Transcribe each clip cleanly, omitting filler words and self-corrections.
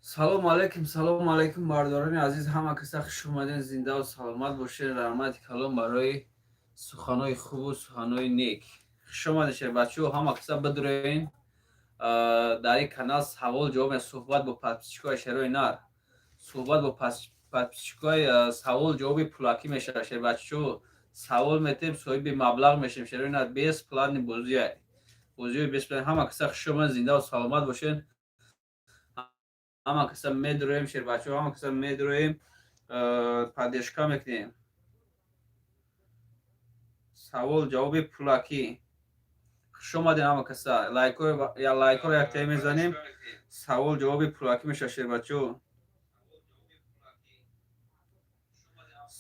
Салому алайкум, салому алайкум, бардорони азиз, ҳама каса хуш омаден, зиндаву саломат бошед. Раҳмати калом барои суханҳои хубу суханҳои нек. Хуш омадед, шербачаҳо, ҳама каса бидуроен дар ин канал. Савол ҷавоб, суҳбат бо подписчикои шерои нар, суҳбат бо подписчикои, савол ҷавоби пулакӣ мешавад. Шербачаҳо, савол метем, соҳиби маблағ мешем. Шерои нар, бесплатный бозия, бозиҳои бесплатный. Ҳама каса хуш омадед, зиндаву саломат бошед. Ҳама каса медуроем, шербачаҳо, ҳама каса медуроем, поддержка мекунем. Савол ҷавоби пулакӣ. Хуш омадем, ҳама каса. Лайкҳоро яктая мезанем. Савол ҷавоби пулакӣ мешавад, шербачаҳо.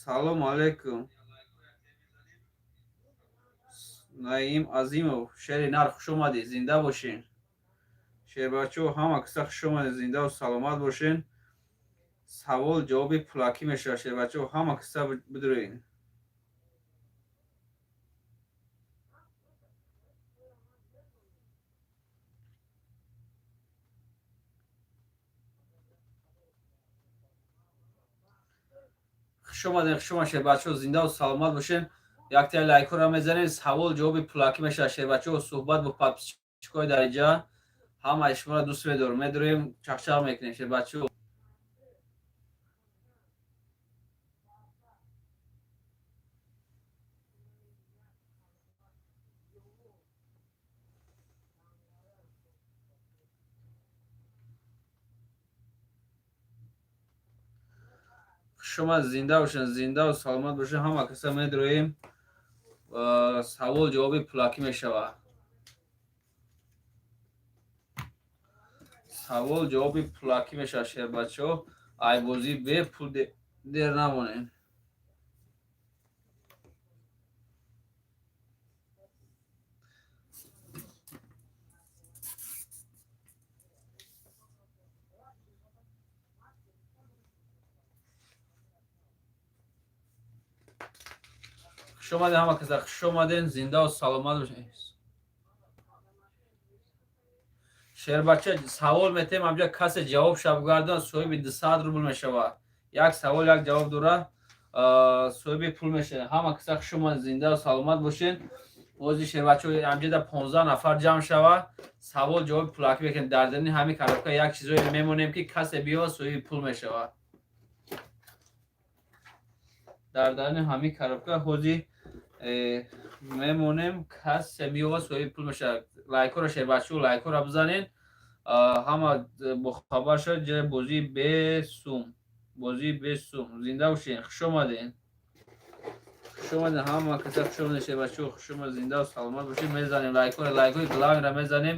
Салому алайкум, Наим Азимов, шери нар, хуш омадӣ, зинда бошен. Шербачаҳо, ҳама каса хуш омадед, зиндаву саломат бошен. Савол ҷавоби пулакӣ мешавад, шербачаҳо, ҳама каса бидуроед. Хуш омадем, хуш омад, шербачаҳо, зиндаву саломат бошен. Яктая лайкҳоро мезанем. Савол ҷавоби пулакӣ мешавад, шербачаҳо, суҳбат бо подписчикҳои дариҷа. Ҳамаи шуморо дӯст медорам. Медуроем, чақчақ мекунем, шербачаҳо. Шумо зинда бошед, зиндаву саломат бошед. Ҳама каса медуроем, савол ҷавоби пулакӣ мешавад. Савол ҷавоби пулакӣ мешавад, шербачаҳо. Айбозӣ бепул дер намонед. Хуш омадед, ҳама каса хуш омадед, зиндаву саломат бошед. Шербача, савол метем, амҷа касе ҷавоб шабгардан, соҳиби 200 рубл мешавад. Як савол як ҷавоб дора, соҳиби пул мешавад. Ҳама каса хуш омадед, зиндаву саломат бошед. Бози, шербачаҳо, амҷада 15 нафар ҷамъ шавад, савол ҷавоби пулакӣ мекунем. Дар дарини ҳамин коробка як чизое мемонем, ки касе биёвад, соҳиби пул мешавад. Дар дарини ҳамин коробка ҳози мемонем, касе меёвад, соҳиби пул мешавад. Лайкҳоро, шербачаҳо, лайкҳоро бизанед, ҳама бохабар шавад. Ҷои бозии бесум, бозии бесум. Зинда бошед, хуш омадед, хуш омадед, ҳама каса хуш омадед. Шербачаҳо, хуш омадед, зиндаву саломат бошед. Мезанем лайкҳоро, лайкҳои главныйро мезанем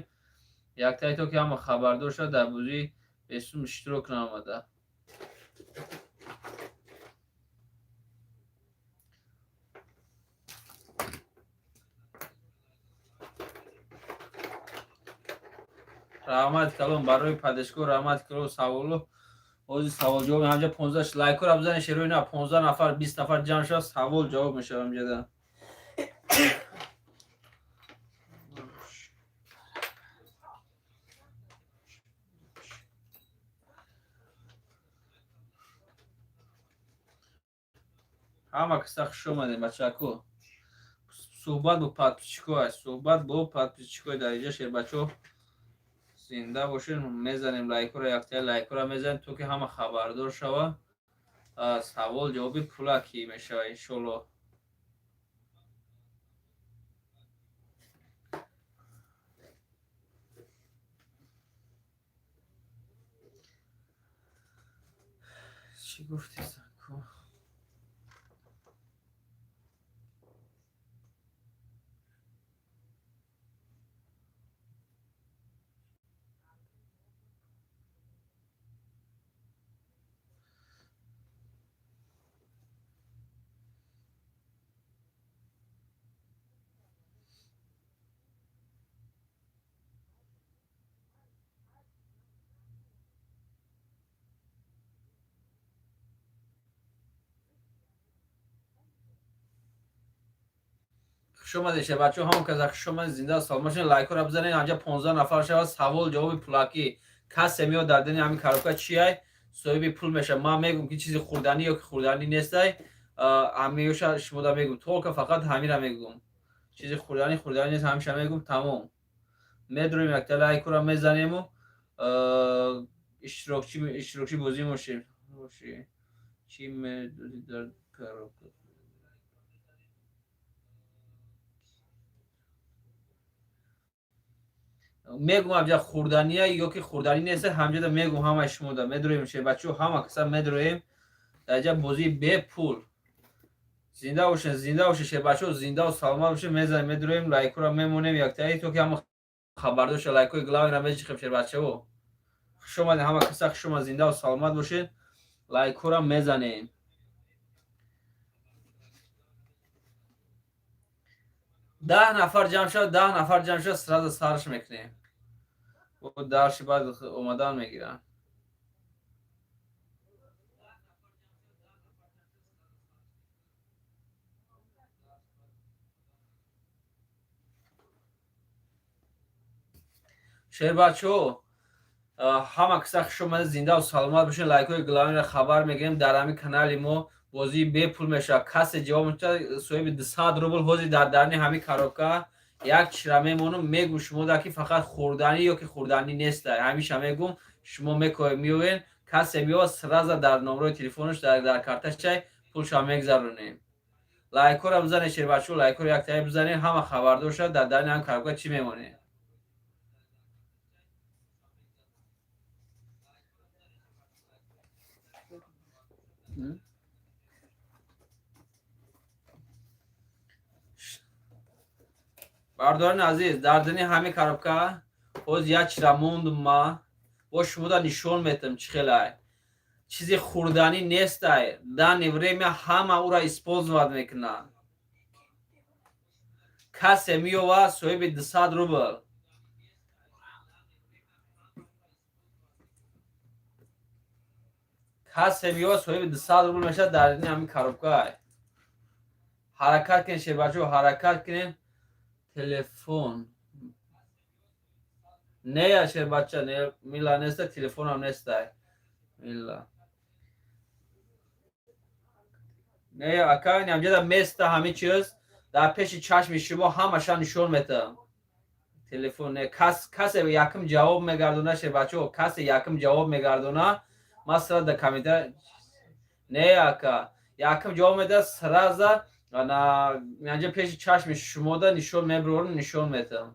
яктаи, то ки ҳама хабардор шавад, дар бозии бесум иштирок намода. Раҳмат калом барои поддержку, раҳмат калом. Саволу ҳозир савол ҷавоб ҳамҷа 15 лайкҳоро бизанед, шерои на, 15 нафар, 20 нафар ҷамъ шавад, савол ҷавоб мешавад ҳамҷада. Ҳама каса хуш омадем, бачако. Суҳбат бо подписчикҳо аст, суҳбат бо подписчикҳои дариҷа. Шербачаҳо, зинда бошед. Мезанем лайкҳоро, яктая лайкҳоро мезанем, то ки ҳама хабардор шавад. Савол ҷавоби пулакӣ мешавад, иншолло. Чӣ гуфти? Хуш омадед, шабачо, ҳамон каза хуш омадед, зинда саломат шавед. Лайкҳоро бизанед, анҷа 15 нафар шавад, савол ҷавоби пулакӣ. Касе меояд, дар дини ҳамин коробка чиай, соҳиби пул мешавад. Ман мегӯм, ки чизи хӯрданӣ ё ки хӯрданӣ нестай. Ҳамиёша шумода мегӯм, только фақат ҳамира мегӯм: чизи хӯрданӣ, хӯрданӣ нест, ҳамиша мегӯм, тамом. Медроем, якта лайкура мезанему иштирокчи бозӣ мошем. Чӣ медодӣ дар коробка? Мегум, ҳамҷа хӯрдания ё ки хӯрданӣ нест, ҳамҷада мегум ҳамаи шумода. Медроем, шебачо, ҳама каса медроем дарҷа, бозии бепул. Зинда бошен, зинда бошен, шебачо, зиндаву саломат бошен. Мезанем, медроем, лайкура мемонем яктаи, то ки ҳама хабардор ша. Лайкои главныйра меҷихем. Шербачаво, хуш омадем, ҳама каса хуш омад, зиндаву саломат бошед. Лайкҳоро мезанем. 10 нафар ҷамъ шавад, 10 нафар ҷамъ шавад, сразу сарш мекунем. Дарши баъд омадан мегиранд. Шербачо, ҳама киса хуш омада, зиндаву саломат бошед. Лайкҳои главныйро хабар мегирем. Дар ҳамин канали мо бозии бепул мешавад. Касе ҷавоб мешавад, соҳиби 200 рубл. Ҳозир дар дарни ҳамин коробка як чира мемонам, мегум шумода, ки фақат хӯрданӣ ё ки хӯрданӣ неста, ҳамиша мегум. Шумо меоен, касе меояд, сразу дар номрои телефонаш, дар карташчай пулша мегзаронем. Лайкҳоро бизанед, шербачо, лайкҳоро яктая бизанед, ҳама хабардор шавад, дар дарни ҳамин коробка чӣ мемонед. Бардорони азиз, дар дини ҳамин коробка ҳоз як чира мондум, ма бо шумода нишон метам, чӣ хелай. Чизи хӯрданӣ нестай, данный время ҳама ура использовать мекунанд. Касе меёвад, соҳиби 200 рубл. Касе меёвад, соҳиби 200 рубл мешавад дар дини ҳамин коробка. Ҳаракат кунед, шербачо, ҳаракат кунед. Телефон не, шербача, не, мила неста, телефонам нестай, мила не, ака. Ҳамҷада места, ҳамин чиз дар пеши чашми шумо ҳамаша нишон метаҳам. Телефон не. Касе якм ҷавоб мегардона, шербачо, касе якм ҷавоб мегардона, ман сразу дар комментар. Не, ака, якм ҷавоб медиҳад, сразу анҷа пеши чашми шумода нишон мебарорам, нишон метаҳам.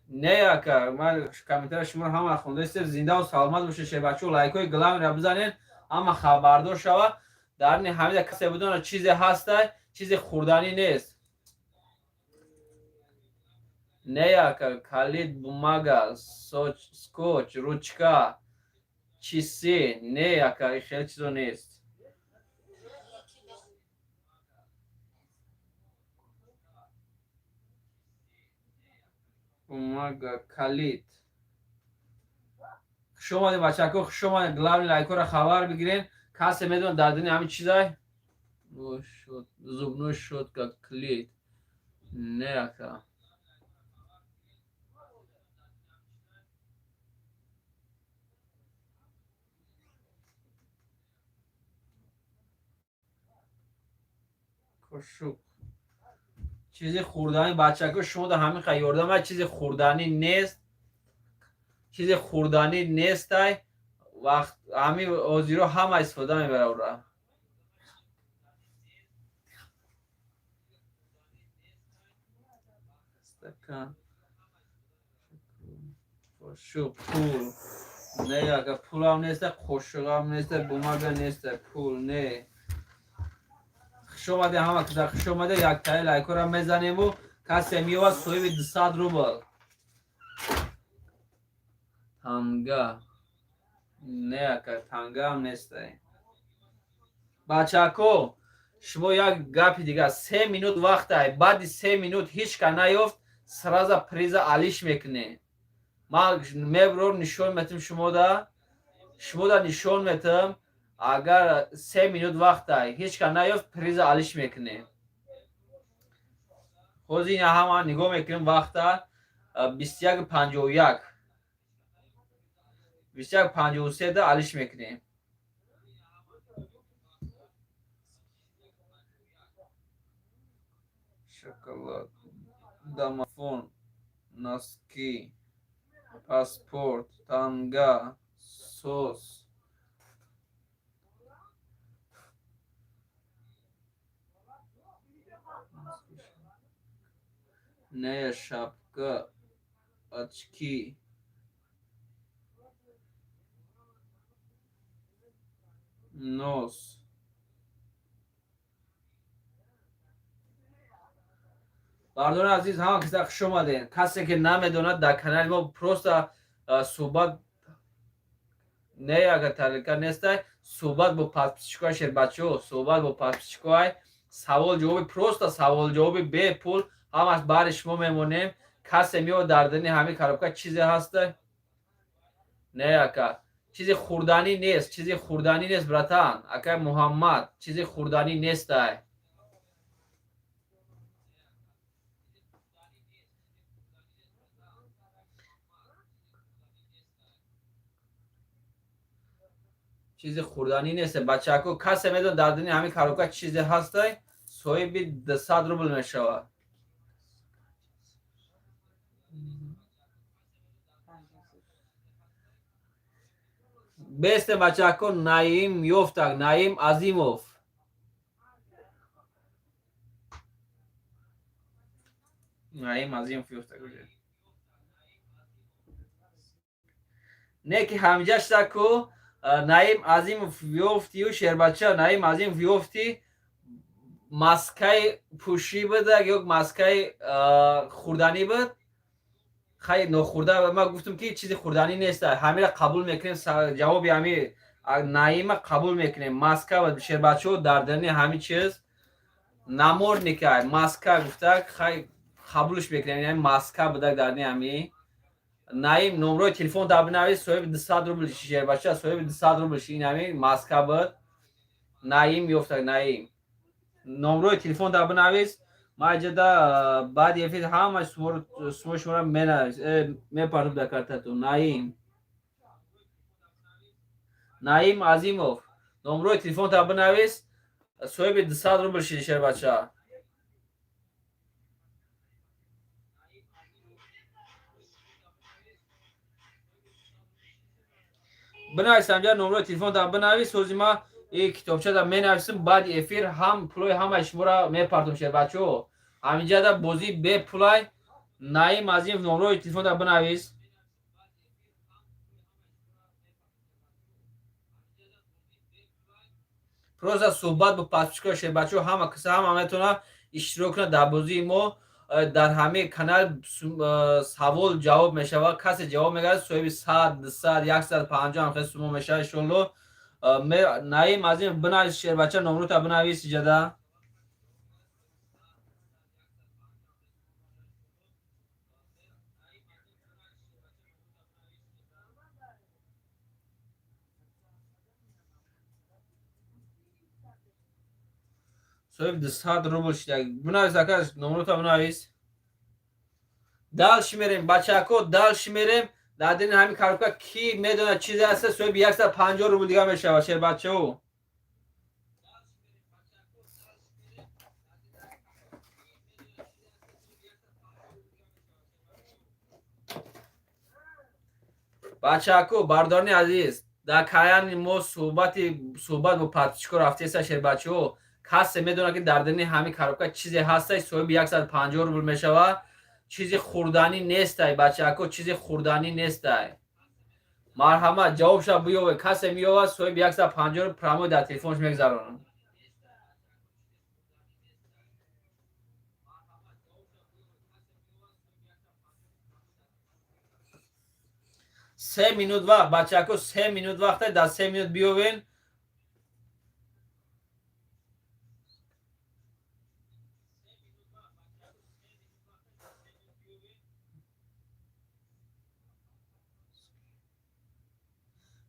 Не, ака, ман комментари шуморо ҳама хондаистем. Зиндаву саломат бошед, шербачо. Лайкҳои главныйро бизанед, ҳама хабардор шавад. Дар ини ҳамида касе бидонад, чизе ҳастай, чизе хӯрданӣ нест. Не, ака, калид, бумага, скотч, ручка, часы. Не, ака, хеле чизо нест. Бумага, калид. Хуш омадед, бачако, хуш омадед. Главный лайкҳоро хабар бигирен. Касе медонад, дар дини ҳамин чизай? Зубной щётка, калид. Не, ака. Қошуқ, чизи хӯрданӣ. Бачако, шумо да ҳамин ха ёрдам, чизи хӯрданӣ нест, чизи хӯрданӣ нестай. Вақт ҳамин ҳозиро ҳама истифода мебара ура. Стакан, қошуқ, пул. Не, ака, пулам неста, қошуқам неста, бумага неста, пул не. Хуш омаде, ҳама каса хуш омаде. Яктаи лайкҳоро мезанему, касе меёвад, соҳиби 200 рубл. Танга. Не, ака, тангаам нестай. Бачако, шумо як гапи дигар: 3 минут вақтай. Баъди 3 минут ҳеҷ ка наёфт, сразу приза алиш мекунем. Ман мебурор, нишон метам шумода, шумода нишон метам. Агар 3 минут вақтай, ҳеҷ ка наёфт, приза алиш мекунем. Ҳозир ина ҳама нигоҳ мекунем вақта: 21:51. 21,53 да алиш мекунем. Шоколад, домофон, носки, паспорт, танга, сос, не, шапка, очки, нос. Бардори азиз, ҳама киса хуш омадем. Касе ки намедонад, дар канали мо просто суҳбат не, агар тарелка нестай, суҳбат бо подписчикои, шербачаҳо, суҳбат бо подписчикоай, савол ҷавоби, просто савол ҷавоби бепул, ҳамаш баҳри шумо мемонем. Касе меояд, дар дини ҳамин коробка чизе ҳаста? Не, ака, чизи хӯрданӣ нест, чизи хӯрданӣ нест, братан. Акай Муҳаммад, чизи хӯрданӣ нестай. Чизи хӯрданӣ нест, бачако. Касе медон, дар дини ҳамин коробка чизе ҳастай, соҳиби 200 рубл мешавад. Бесте, бачако. Наим ёфтак, Наим Азимов. Наим Азимов ёфтак уже. Не ки ҳамҷа шаку Наим Азимов ёфтию, шербача. Наим Азимов ёфти, маскаи пӯшӣ будак ё маскаи хӯрданӣ буд? Хай, нохӯрда. Ман гуфтам, ки чизи хӯрданӣ нест, ҳамира қабул мекунем. Ҷавоби ҳами Наима қабул мекунем. Маска, шербачаҳо, дар дарни ҳами чиз намордника, маска гуфтак, хай, қабулш мекунем. Яъне маска будак дарни ҳами. Наим, номрои телефон дар бинавис, соҳиби 200 рубл, шербача, соҳиби 200 рубл. Ин ҳами маска буд. Наим ёфтак. Наим, номрои телефон дар бинавис. Ман иҷода баъди эфир ҳама сумои шуморо менавис, мепартум дар картатон. Наим, Наим Азимов, номрои телефон дар бинавис, соҳиби 200 рубл шиди, шербача. Бинавис ҳамҷа, номрои телефон дар бинавис. Ҳози ма и китобчада менависам, баъди эфир ҳам пулои ҳамаи шуморо мепартум, шербачаҳо. Ҳаминҷада бозӣ бепулай. Наим Азимов, номрои телефон дар бинавис. Просто суҳбат бо подписчикои, шербачаҳо, ҳама киса, ҳама метавонад иштирок кунад дар бозии мо. Дар ҳамаи канал савол ҷавоб мешавад. Касе ҷавоб мегардад, соҳиби 100, 200, 150 ҳам хел сумо мешавад, иншоалло. Наим Азимов, бинавис, шербача, номрута бинавис иҷада. Соҳиби 200 рубл шида. Бинавис, ака, номрута бинавис. Дальше мерем, бачако, дальше мерем. Дар дини ҳамин коробка ки медонад чизе ҳаста, соҳиби 150 рубл дига мешавад, шербачао. Бачако, бардорони азиз, дар каяни мо суҳбати суҳбат бо подписчико рафтеса, шербачаҳо. Касе медонад, ки дар дини ҳамин коробка чизе ҳастай, соҳиби 150 рубл мешавад. Чизи хӯрданӣ нестай, бачако, чизи хӯрданӣ нестай. Марҳамат, ҷавобша биёве. Касе меёвад, соҳиби 150 рубл прямой дар телефонш мегзаронам. 3 минут вақт, бачако, 3 минут вақте. Дар 3 минут биёвен.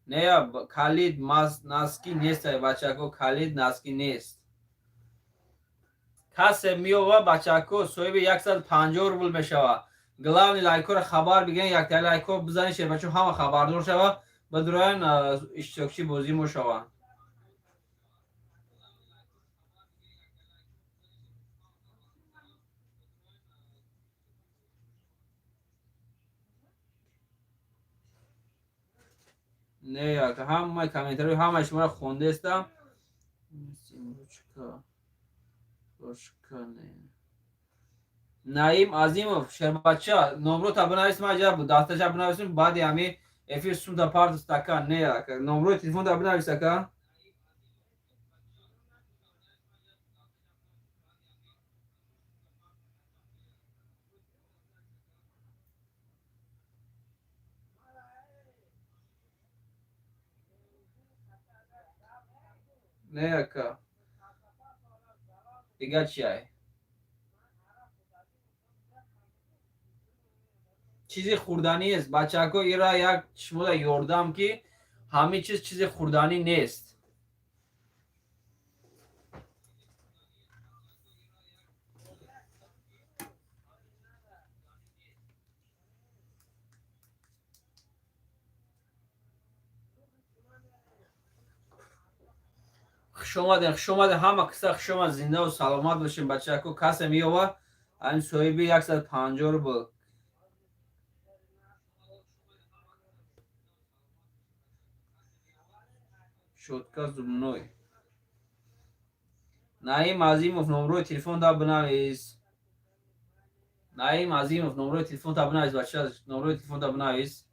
Не, калид носки нестай, бачако, калид носки нест. Касе меёва, бачако, соҳиби 150 рубл мешавад. Главный, лайкҳоро хабар бигирен, яктаи лайкҳо бизанед, шербачо, ҳама хабардор шава. Бадуроян, иштирокчи бозӣ мо шаванд. Не, ҳамаи комментариҳои ҳамаи шуморо хондаестам. Ручка, ручка, не. Наим Азимов, шербача, номрота бинавис, ман ҷа дасташа бинависем, баъди ҳами эфир сумда парт стакан. Не, номрои телефонта бинавис, ака. Не, ака, дига чиай? Чизи хӯрданӣ нест, бачако. Ира як шумода ёрдам, ки ҳамин чиз чизи хӯрданӣ нест. Хушомадем, хушомадем, ҳама киса хушомад. Зиндаву саломат бошем, бачако. Касе меёва, ҳамин соҳиби 150 рубл. Щётка зубной. Наим Азимов, номрои телефон да бинавис. Наим Азимов, номрои телефон та бинавис, бача, номрои телефон та бинавис.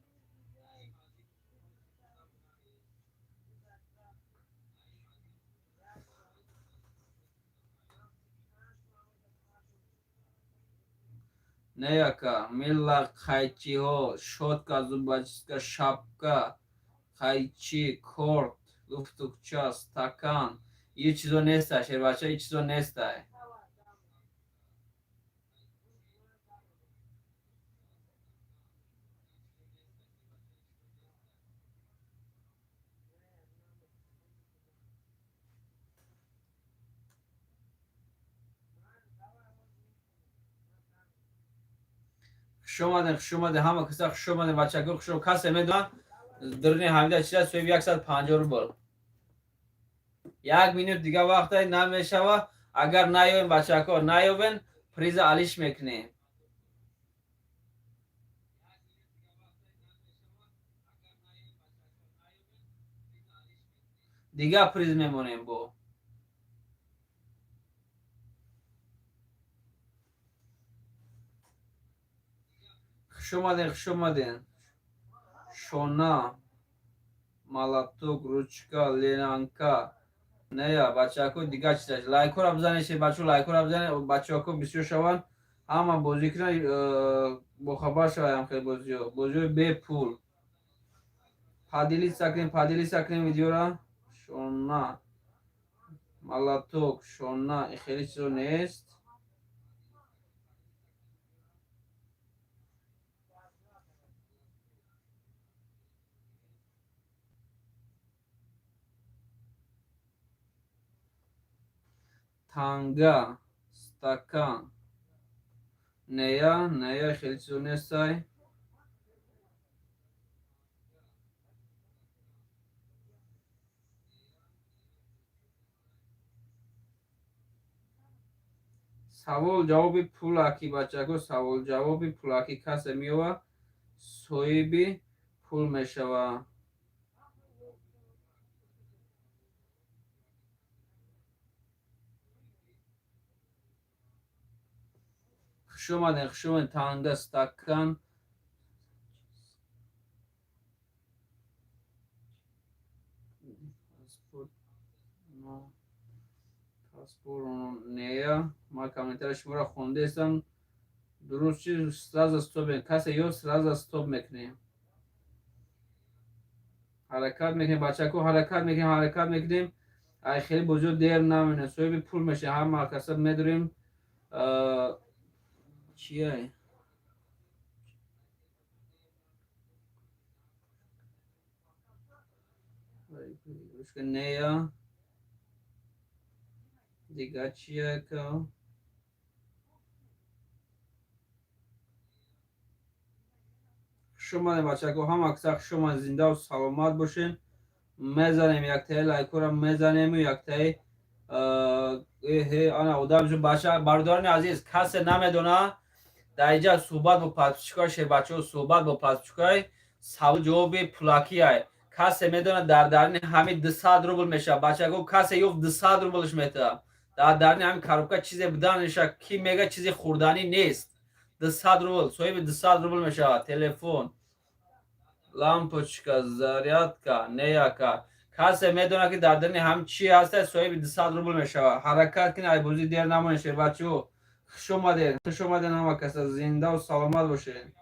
Не, ака, мила, қайчиҳо, щётка, зубочистка, шапка, қайчи, корт, луфтукча, стакан, ин чизо неста, шербача, ин чизо неста. Хушомадем, хушомадем, ҳама киса хушомадем, бачако, хушом. Касе медонад, дурни ҳамида чиза соҳиби 150 рубл. Як минут дига вақта намешава. Агар наёбем, бачако, наёбен, приза алиш мекунем. Дига приз мемонем бо. Хушомадем, хушомадем. Шона, молоток, ручка, линейка, нея, бачако, дига чизаш. Лайкора бизанед, бачо, лайкора бизанед, бачако бисёр шаванд, ҳама бозӣ кунанд, бохабар шаванд. Хел бозиҳо, бозиҳои бепул. Поделиться кунем, поделиться кунем видеора. Шона, молоток, шона, хеле чизо нест. Танга, стакан, нея, нея, хеле чизо нестай. Савол ҷавоби пулакӣ, бачако, савол ҷавоби пулакӣ. Касе меёва, соҳиби пул мешава. Хушомадем, хушомадем. Танга, стакан, паспорт, паспорт, нея. Ма комментария шуморо хондаестам. Дуруст чи, сразу стоп. Касе ё, сразу стоп мекунем. Ҳаракат мекунем, бачако, ҳаракат мекунем, ҳаракат мекунем. Ай хеле бозиҳо дер намонем, соҳиби пул мешавем. Ҳама каса медорем. Чия? Нея, дига чия, ка? Хуш омадем, бачако, ҳама каса хуш омадем, зиндаву саломат бошен. Мезанем яктаи лайкора, мезанему яктаи ана одам. Бача, бародарони азиз, касе намедона, дар инҷа суҳбат бо подписчикои, шербачаҳо, суҳбат бо подписчикои, савол ҷавоби пулакиай. Касе медонад, дар дарини ҳамин 200 рубл мешавад. Бачако, касе ёфт, 200 рублш метавад. Дар дарини ҳамин коробка чизе будан мешавад, ки мега, чизи хӯрданӣ нест. 200 рубл, соҳиби 200 рубл мешавад. Телефон, лампочка, зарядка неяка. Касе медонад, ки дар дарини ҳамин чи ҳаста, соҳиби 200 рубл мешавад. Ҳаракат кунед, ай бозӣ дер намонед. Шербачаҳо, хуш омадед, хуш омадед, ҳама каса зиндаву саломат бошед.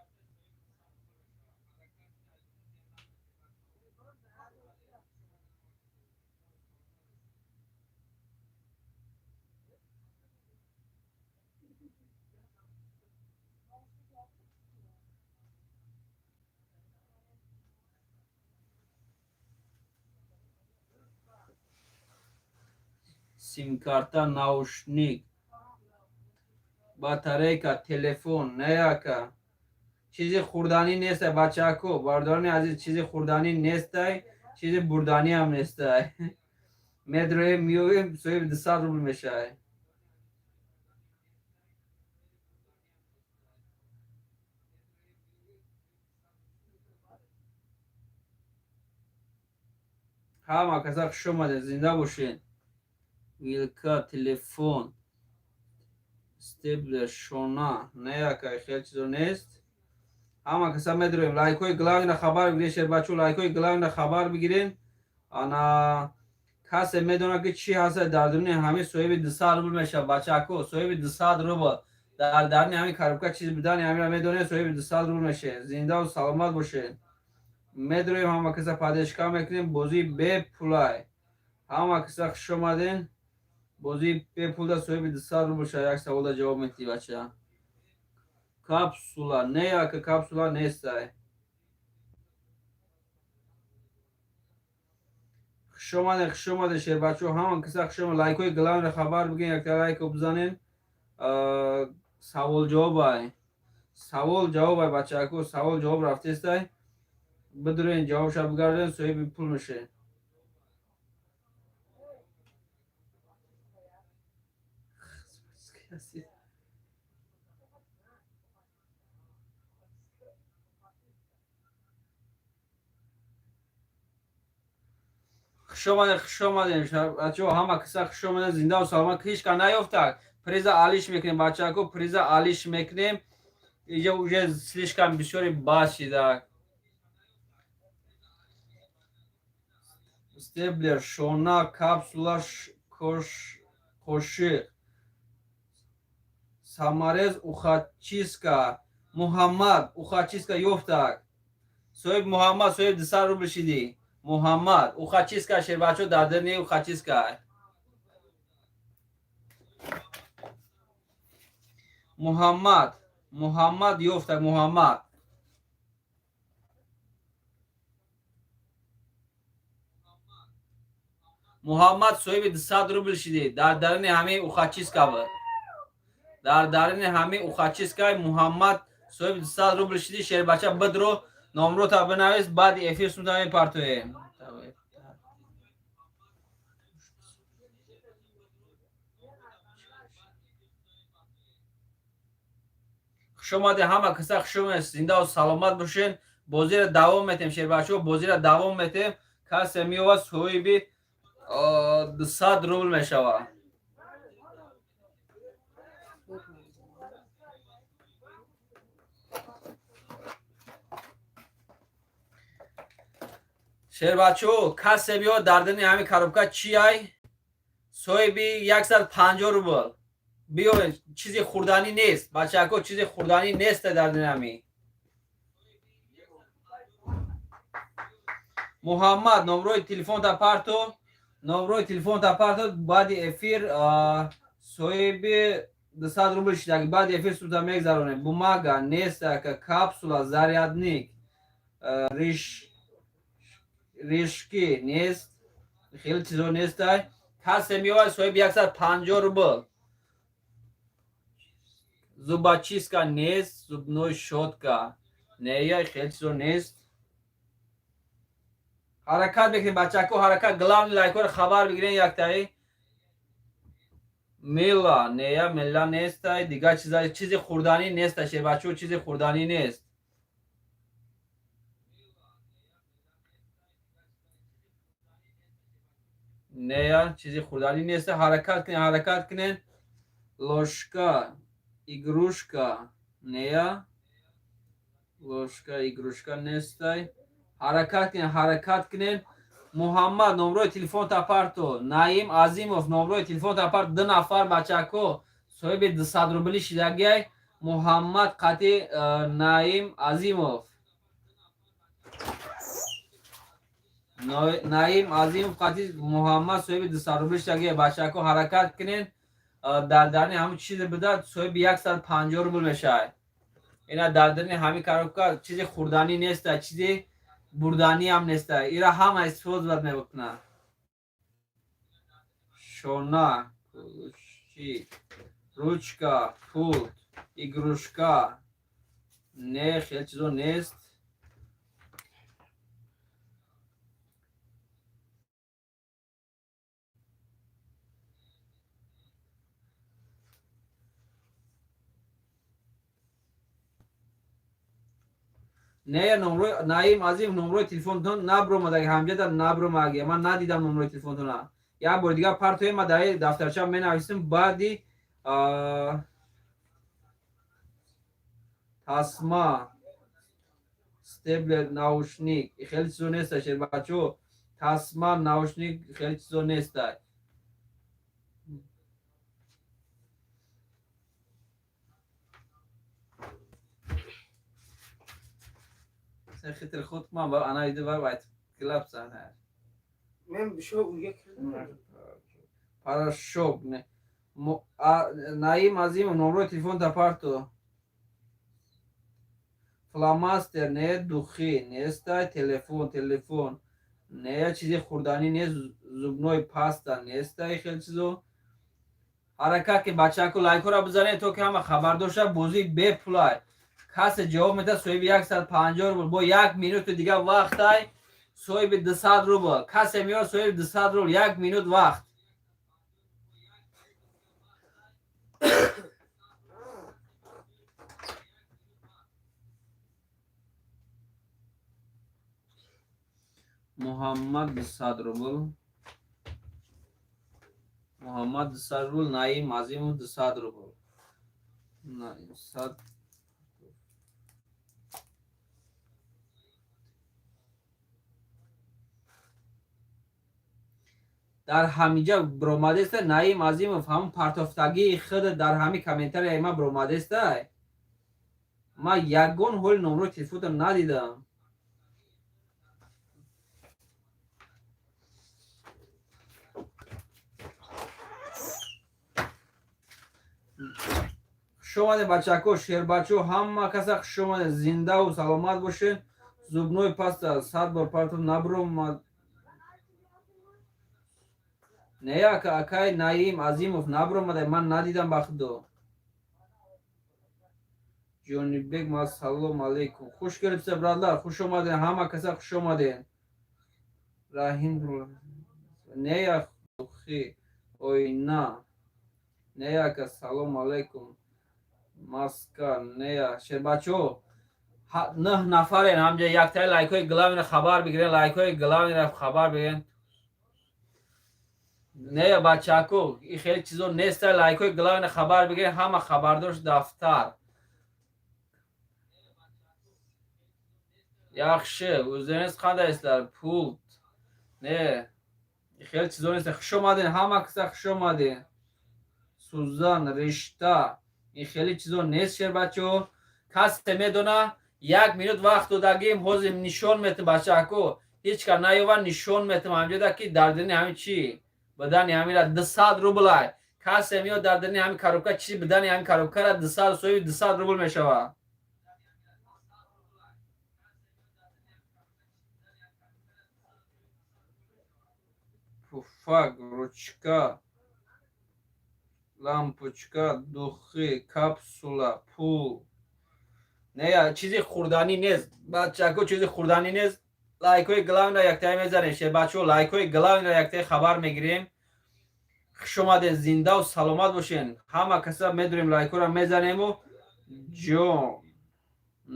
Симкарта, наушник, батарейка, телефон неяка. Чизи хӯрданӣ нестай, бачако, бародарони азиз, чизи хӯрданӣ нестай, чизи бурданиам нестай. Медроем, меоем, соҳиби 200 рубл мешавад. Ҳама каса хуш омадед, зинда бошед. Вилка, телефон, степлер, шона неяка, хел чизо нест. Ҳама каса медроем. Лайкҳои главный хабар бигирен, шербачо, лайкҳои главный хабар бигирен. Ана касе медонад, ки чӣ ҳаста дар дуни ҳамин, соҳиби 200 рубл мешавад. Бачако, соҳиби 200 рубл, дар даруни ҳамин коробка чиз будани ҳаминро медонед, соҳиби 200 рубл мешавед. Зиндаву саломат бошед. Медроем, ҳама каса поддержка мекунем. Бозии бепулай. Ҳама каса хуш омаден. Бозии бепулда соҳиби 200 рубл шава. Як саволда ҷавоб медиҳӣ, бача. Капсула не, яка, капсула нестай. Хуш омаден, хуш омаден, шербачо, ҳама каса хуш омад. Лайкҳои главный хабар бигирен, якта лайко бизанен. Савол ҷавобай, савол ҷавобай, бачако, савол ҷавоб рафтестай. Бидурен, ҷавобша бигарден, соҳиби пул мешед. Хуш омаден, хуш омаден, бачаҳо, ҳама каса хуш омаден, зиндаву саломат. Ҳеч ка наёфтак, приза алиш мекунем, бачако, приза алиш мекунем. Иҷа уже слишком бисёри бас шидак. Степлер, шона, капсула, қошиқ, саморез, ухочистка. Муҳаммад, ухочистка ёфтак. Соҳиб Муҳаммад, соҳиб 200 рубл шидӣ. Муҳаммад, ухочистка, шербачо, дар дарни ухочистка. Муҳаммад, Муҳаммад ёфтак, Муҳаммад. Муҳаммад, соҳиби 200 рубл шидӣ. Дар даруни ҳамин ухочистка буд, дар даруни ҳамин ухочистка. Муҳаммад, соҳиби 200 рубл шидӣ. Шербача, бидро, номрота бинавис, баъди эфир сумта мепартоем. Хуш омадед, ҳама каса хуш омадед, зиндаву саломат бошед. Бозиро давом метем, шербачаҳо, бозиро давом метем. Касе меёвад, соҳиби 200 рубл мешавад. Шербачаҳо, касе биёд, дар дини ҳамин коробка чи ай, соҳиби 150 рубл. Биё, чизи хӯрданӣ нест, бачако, чизи хӯрданӣ нест дар дини ҳамин. Муҳаммад, номрои телефонта парто, номрои телефонта парто, баъди эфир соҳиби 200 рубл шидаги, баъди эфир суда мегзаронем. Бумага нест, ака, капсула, зарядник, риш ришки нест, хеле чизо нестай. Касе меояд, соҳиби 150 рубл. Зубочистка нест, зубной щётка. Нея, хеле чизо нест. Ҳаракат мекунем, бачако, ҳаракат. Главный лайкҳоро хабар бигирен яктаи. Мила, нея, мила нестай. Дигар чиза, чизи хӯрданӣ неста, шербачо, чизи хӯрданӣ нест. Нея, чизи хӯрданӣ неста. Ҳаракат кунен, ҳаракат кунен. Ложка, игрушка, нея, ложка, игрушка нестай. Ҳаракат кунен, ҳаракат кунен. Муҳаммад, номрои телефон тапарто. Наим Азимов, номрои телефон тапарто. Ду нафар бачако соҳиби 200 рубли шидагиай: Муҳаммад қати Наим Азимов. Наим Азимов қати Муҳаммад соҳиби 200 рубли шидагиай. Бачако, ҳаракат кунен. Дар дарни ҳамун чизе буда, соҳиби 150 рубл мешавад. Ина, дар дарни ҳамин коробка чизи хӯрданӣ неста, чизи бурданиам неста. Ира ҳама истифода мекунад. Шона, ключи, ручка, пулт, игрушка, не, хеле чизо нест. Не, номрои Наим Азим, номрои телефонтон набромадаги, ҳамҷада набромаги, ман надидам номрои телефонтона. Як бори дигар партои, ма дар дафтарча менависем. Баъди тасма, степлер, наушник, хеле чизо неста, шербачо. Тасма, наушник, хеле чизо неста. Хитр худ ман ба ана иди бар вайт клап сана. Мен шо уя кардам. Порошок не. Наим Азимов, номрои телефон тапарто. Фломастер не, духи нестай, телефон, телефон не, чизи хӯрданӣ нест, зубной паста нестай, хеле чизо. Ҳаракат ки, бачаку, лайкҳоро бизанед, то ки ҳама хабардор шавад. Бозӣ бепулай. Касе ҷавоб медиҳад, соҳиби 150 рубл. Бо як минуту дигар вақтай, соҳиби 200 рубл. Касе меёд, соҳиби 200 рубл. Як минут вақт. Муҳаммад 200 рубл, Муҳаммад 200 рубл, Наим Азимов 200 рубл. Наим сад. Дар ҳамиҷа биромадеста, Наим Азимов, ҳамун партофтагии худ дар ҳами комментарияи ма биромадеста. Ма ягон ҳоли номрои телефонро надидам. Хушомадед, бачако, шербачо, ҳама каса хушомадед, зиндаву саломат бошед. Зубной паста сад бор партов, набромад. Не, акай Наим Азимов, набромада, ман надидам, ба худо. Ҷонибек ма, салом алейкум, хуш келибсиз, брадар, хуш омадед, ҳама каса хуш омадед. Раҳим, не, духи, оина, не, ака, салом алейкум. Маска, не, шербачо, нӯҳ нафарен ҳамҷа. Яктаи лайкҳои главный ро хабар бигирен, лайкҳои главный ро хабар бигирен. Не, бачако, и хеле чизо неста. Лайкҳои главный хабар бигирен, ҳама хабардор. Дафтар. Yaxshi, o'zingiz qandaysizlar? Пульт, не, хеле чизо неста. Хуш омаден, ҳама каса хуш омаден. Сӯзан, ришта, ин хеле чизо нест, шербачаҳо. Касе медона, як минут вақт додагим, ҳозир нишон метам, бачако. Ҳеҷ кас наёва, нишон метам ҳамҷода, ки дар дини ҳамин чӣ бадани ҳамира 200 рублай. Касе меёд, дар дини ҳамин коробка чӣ бидани ҳамин коробкара 200, соҳиби 200 рубл мешавад. Пуфак, ручка, лампочка, духи, капсула, пул. Не, чизи хӯрданӣ нест, бачако, чизи хӯрданӣ нест. Лайкҳои главный ра яктае мезанем, шербачаҳо, лайкҳои главный ра яктае хабар мегирем. Хуш омадед, зиндаву саломат бошен. Ҳама каса медурем, лайкҳоро мезанему. Ҷон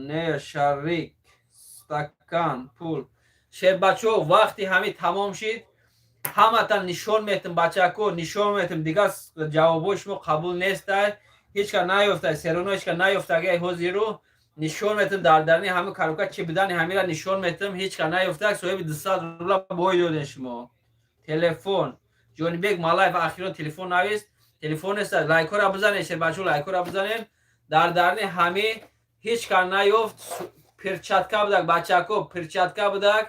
не, шарик, стакан, пул. Шербачаҳо, вақти ҳамин тамом шид, ҳаматан нишон метам, бачако, нишон метам. Дигар ҷавобҳои шумо қабул нестай. Ҳеч ка наёфта, сероно ҳеч ка наёфтаги. Ҳозиру нишон метам, дар дарни ҳамин коробка чӣ будани ҳамира нишон метам. Ҳеч ка наёфта, соҳиби 200 рубла бой доден шумо. Телефон, Ҷонибек Малаев ахирон телефон навист, телефон нест. Лайкҳоро бизанед, шербачаҳо, лайкҳоро бизанед. Дар дарни ҳами ҳеч ка наёфт. Перчатка будак, бачако, перчатка будак,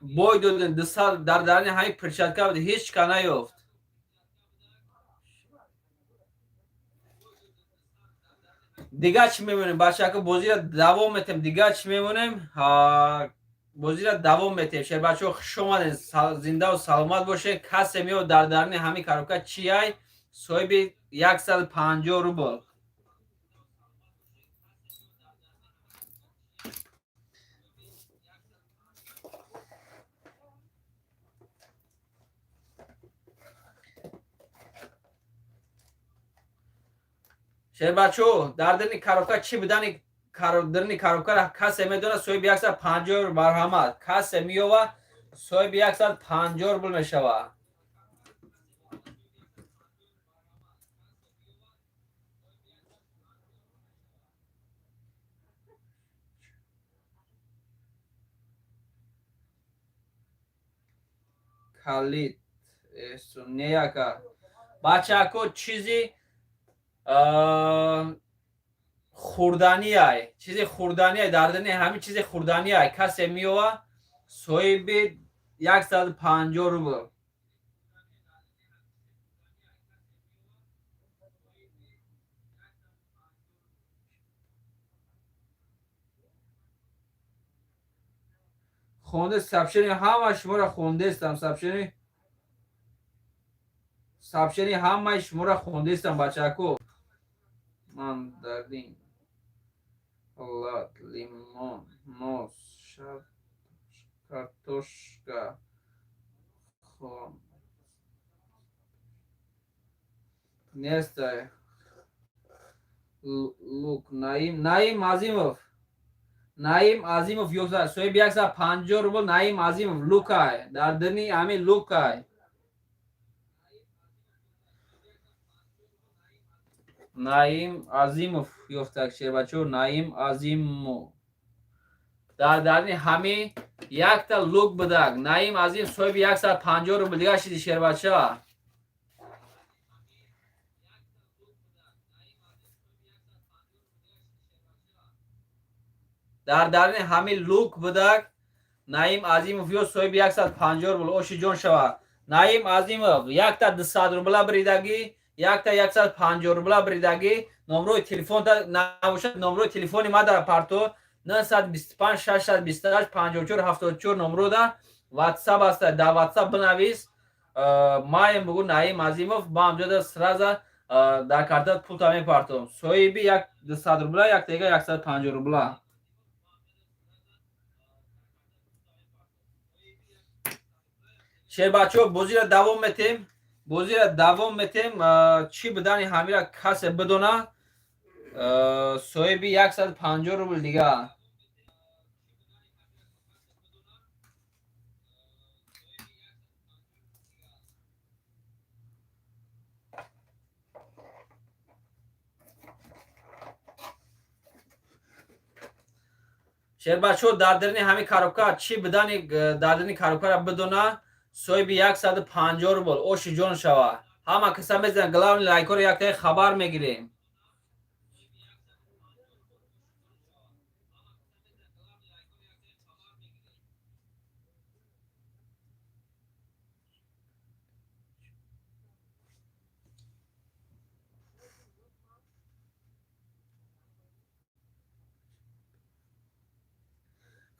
бой доден 200. Дар дарни ҳами перчатка буд, ҳеч ка наёфт. Дигар чӣ мемонем, бачако? Бозиро давом метем. Дигар чӣ мемонем? Бозиро давом метем. Шербачаҳо, хуш омаден, зиндаву саломат бошед. Касе меёд, дар дарни ҳамин коробка чиай, соҳиби 150 рубл. Шербачо, дар дарни коробка чӣ будани, дарни коробкара касе медонад, соҳиби 150 рубл. Марҳамат, касе меёва, соҳиби 150 рубл мешавад. Калид неяка, бачако, чизи хӯрданиай, чизи хӯрданиай. Дар дарни ҳамин чизи хӯрданиай. Касе меёва, соҳиби 150 рубл. Хонде сообщение, ҳама шуморо хондестам. Сообщение ҳамаи шуморо хондестам, бачако. Мандарин, лат, лимон, нос, картошка, хон нестай. Лук. Наим, Наим Азимов, Наим Азимов ёфта, соҳиби 150 рубл Наим Азимов. Лукай, дар дини ҳамин лукай. Наим Азимов ёфтак, шербачо, Наим Азимов. Дар дарни ҳами якта лук будак. Наим Азим соҳиби 150 рубл дига шиди, шербача. Дар дарни ҳами лук будак. Наим Азимов ё соҳиби 150 рубл. Оши ҷон шава. Наим Азимов якта 200 рубла биридагӣ, якта 150 рубла биридагӣ. Номрои телефонта набошад, номрои телефони ма дар парто: 925 628 54 74. Номрода ватсап аста, дар ватсап бинавис, маем бугу Наим Азимов, ба ҳамҷода сразу дар картат пулта мепартом. Соҳиби як 200 рубла, яктега 150 рубла. Шербачаҳо, бозиро давом метем, бозиро давом метем. Чӣ будани ҳамира касе бидона, соҳиби 150 рубл дига. Шербачаҳо, дар дарни ҳамин коробка чӣ будани, дар дарни коробкара бидона, соҳиби 150 рубл. Оши ҷон шава. Ҳама каса мезанад главный лайкҳоро, яктаи хабар мегирем.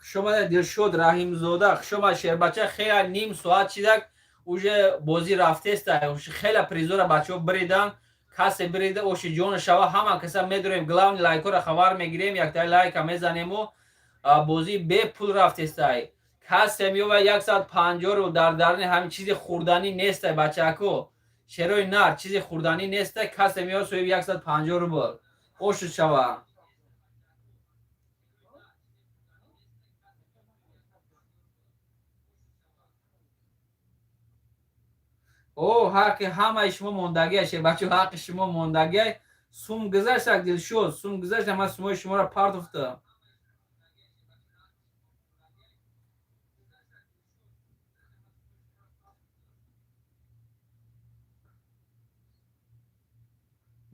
Хушомадед, Дилшод Раҳимзода, хушомад, шербача. Хела ним соат чидак уже бозӣ рафтеста, хела призора бачаҳо биридан. Касе бирида, оши ҷона шава. Ҳама каса медурем, главный лайкора хабар мегирем, яктай лайка мезанему бозӣ бепул рафтестай. Касе меёва, 150 рубл дар дарни ҳамин чизи хӯрданӣ нестай, бачако, шерои нар, чизи хӯрданӣ нестай. Касе меёва, соҳиби 150 рубл ошуд шава. О, ҳаққи ҳамаи шумо мондагиа, шербачо, ҳаққи шумо мондагиа. Сум гузаштак, Дилшод, сум гузашта, ман сумои шуморо партофтам.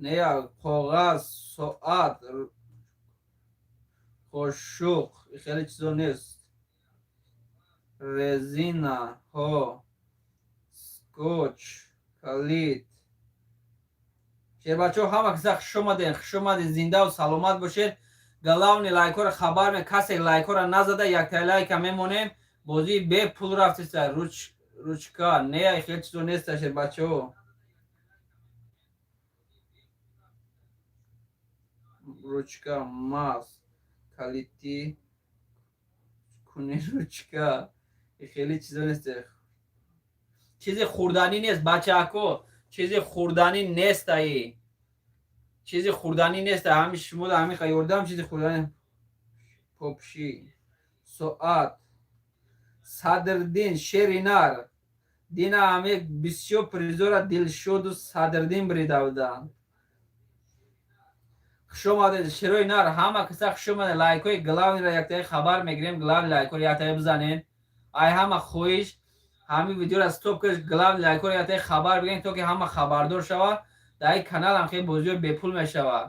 Нея, коғаз, соат, қошуқ, хеле чизо нест. Резина ҳо, скотч, калид. Шербачаҳо, ҳама каса хушомаден, хушомаден, зиндаву саломат бошед. Главный лайкҳоро хабар ме, касе лайкҳоро назада, яктай лайка мемонем. Бозии бепул рафтеста. Ручка не, хеле чизо неста, шербачаҳо. Ручка, маз, калити куни, ручка, хеле чизо нест. Чизи хӯрданӣ нест, бачако, чизи хӯрданӣ нестаи, чизи хӯрданӣ неста. Ҳами шумо ҳами ёрдам, чизи хӯрданӣ. Попши, соат. Садрдин, шери нар, дина ҳами бисёр призора Дилшоду Садрдин бирида буданд. Хушомадед, шерои нар, ҳама каса хушомадед. Лайкҳои главныйра яктаи хабар мегирем, главный лайкҳоро яктаи бизанед. Ай ҳама хоҳиш, ҳамин видеоро стоп кунед, главный лайкҳоро яктаи хабар бигирем, то ки ҳама хабардор шавад. Дар ин каналам хеле бозиҳои бепул мешавад.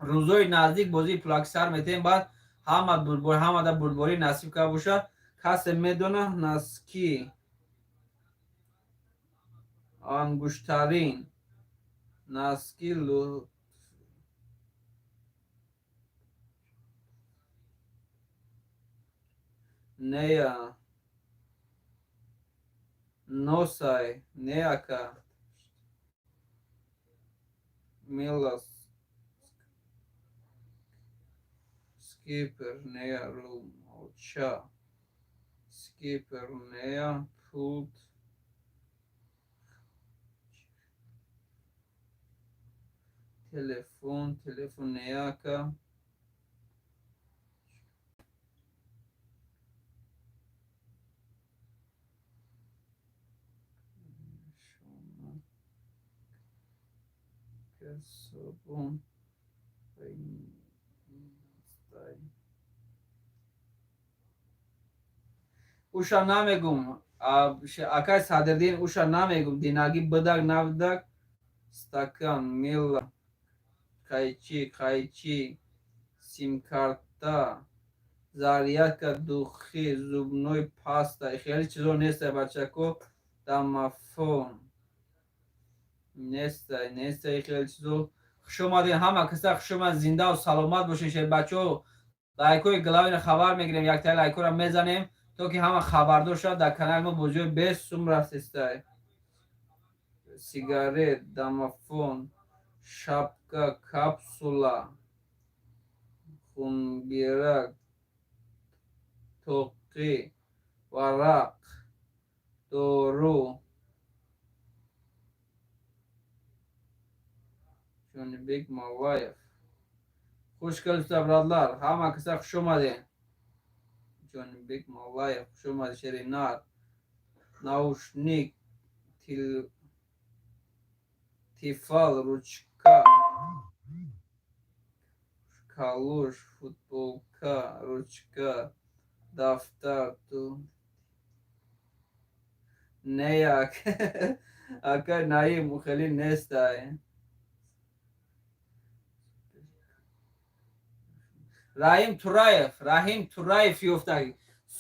Рӯзҳои наздик бозии пулакӣ сар метаҳем, баъд ҳама бурдбор, ҳамада бурдборӣ насиб карда бошад. Касе медона, носки, ангуштарин, носки, лу нея, носай, не, ака, милас, скипер, нея, румолча, скипер, нея, пулт. Телефон, телефон, нея, ака. Собун. Уша намегум, акай Садрдин, уша намегум, динагӣ бидак набидак. Стакан, мила, қайчи, қайчи, симкарта, зарядка, духи, зубной паста, хеле чизо нестай, бачако. Домофон нестай, нестай хеле чизо. Хушомаден, ҳама каса хушомад, зиндаву саломат бошед, шербачаҳо. Лайкҳои главныйро хабар мегирем, яктаи лайкҳоро мезанем, то ки ҳама хабардор шавад. Дар канали мо бозиҳои бесум рафтестай. Сигарет, домофон, шапка, капсула, хунгирак, тоқӣ, варақ, дору. Ҷонибек Маллаев, хуш келибсizlar, брат лар, ҳама каса хуш омадед. Ҷонибек Маллаев, хуш омадед, шери нар. Наушник, Тефал, ручка, калош, футболка, ручка, дафтар, ту неяк, акай Наим, хеле нестай. Раҳим Тураев, Раҳим Тураев ёфта,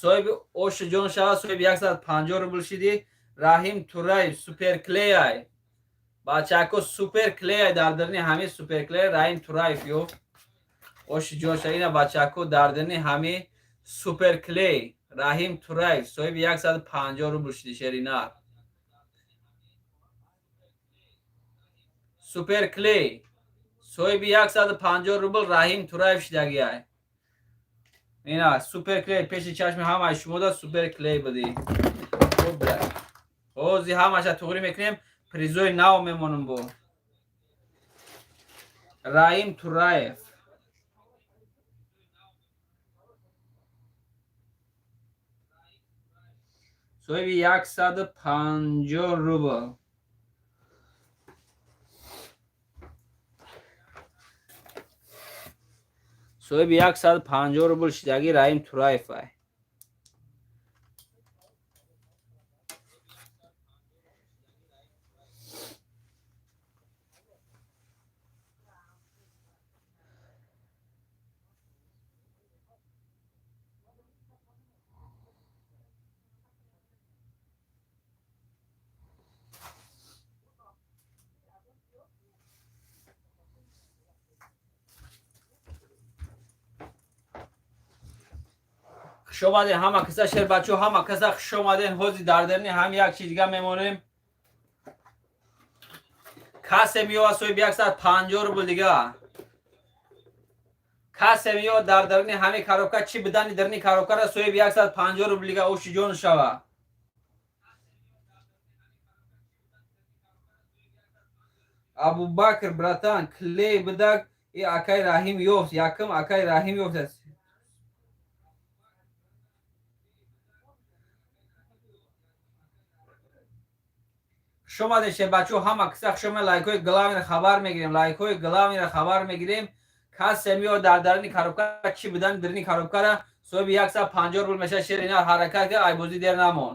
соҳиби оши ҷон шава, соҳиби 150 рубл шидӣ. Раҳим Тураев, суперклей, бачако, суперклей дар дарни ҳами суперклей Раҳим Тураев ёфт, оши ҷон шава. Ина, бачако, дар дарни ҳами суперклей Раҳим Тураев соҳиби 150 рубл шидӣ, шеринар. Суперклей соҳиби 150 рубл Раҳим Тураев шидагиай. Ина суперклей пеши чашми ҳамаи шумода суперклей будӣ. Ҳози ҳамаша туғрӣ мекунем, призои нав мемонам бо Раҳим Тураев. Соҳиби 150 рубл. Соҳиби 150 рубл шидаги Раҳим Тураевай. Хуш омаден ҳама каса, шербачо, ҳама каса хуш омаден. Ҳози дар дарни ҳам як чиз дига мемонем. Касе меёва соҳиби 150 рубл дига. Касе меёва дар дарни ҳами коробка чӣ бидани дарни коробкара соҳиби 150 рубл дига оши ҷон шава. Абубакр, братан, клей бидак и акай Раҳим ёфт, якм акай Раҳим ёфт. Хуш омадед, шербачо, ҳама киса хуш омад. Лайкҳои главныйро хабар мегирем, лайкҳои главныйро хабар мегирем. Касе меёд дар даруни коробка чӣ бидани даруни коробкара соҳиби 150 рубл мешавад. Шер, ина ҳаракат ки айбозӣ дер намон.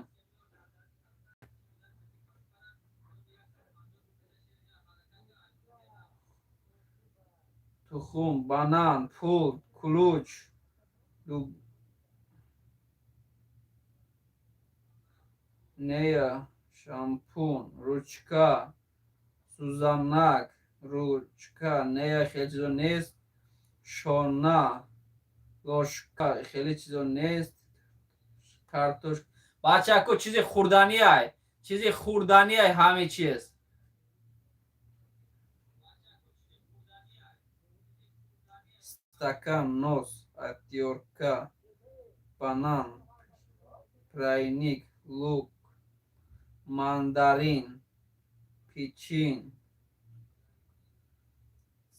Тухум, банан, пул, ключ, нея, шампун, ручка, сӯзанак, ручка, нея, хеле чизо нест, шона, ложка, хеле чизо нест, картошка. Бачако, чизи хӯрданиай, чизи хӯрданиай ҳаме чиз. Стакан, нос, отвёртка, банан, пряник, лук, мандарин, печин,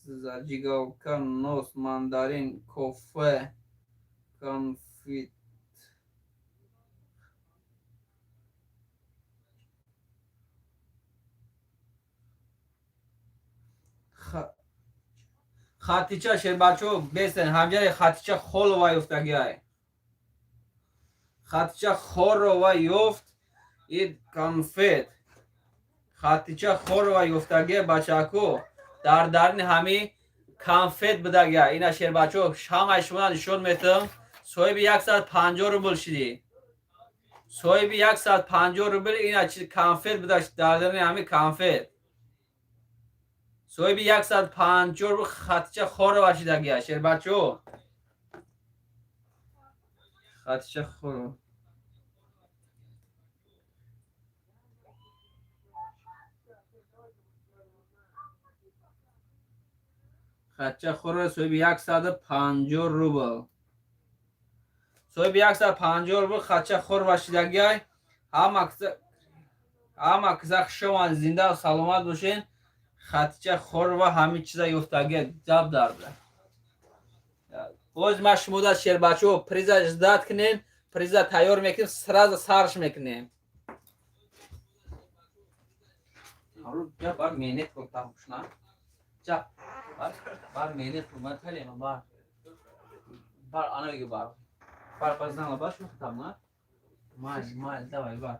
зажигалка, нос, мандарин, кофе, конфет. Хатича, шербачо, бесен ҳамҷари Хатича Холова ёфтагиай. Хатича Хорова ёфт и конфет. Хатича Хорова ёфтагиай, бачако, дар дарни ҳами конфет будагиай. Ина, шербачо, ҳамаи шумо нишон метам. Соҳиби 150 рубл шидӣ. Соҳиби 150 рубл ина конфет буда дар дарни ҳами конфет. Соҳиби 150 рубл Хатича Хорова шидагиай, шербачо. Хатича Хорова. Хатича Хорова соҳиби 150 рубл. Соҳиби 150 рубл Хатича Хорова шидагиай. Ҳама киса хуш омад, зинда саломат бошед. Хатича Хорова ҳамин чиза ёфтагиай, ҷаб дарда. Боз ма шумода, шербачо, приза ждать кунен, приза тайёр мекунем, сразу сарш мекунем. Бар меҳнет кун тамошна. Ҷа бар бар меҳнет кун, бар талема бар. Бар ана беги бар. Бар познала бар шумо там на? Мал, мал, давай бар.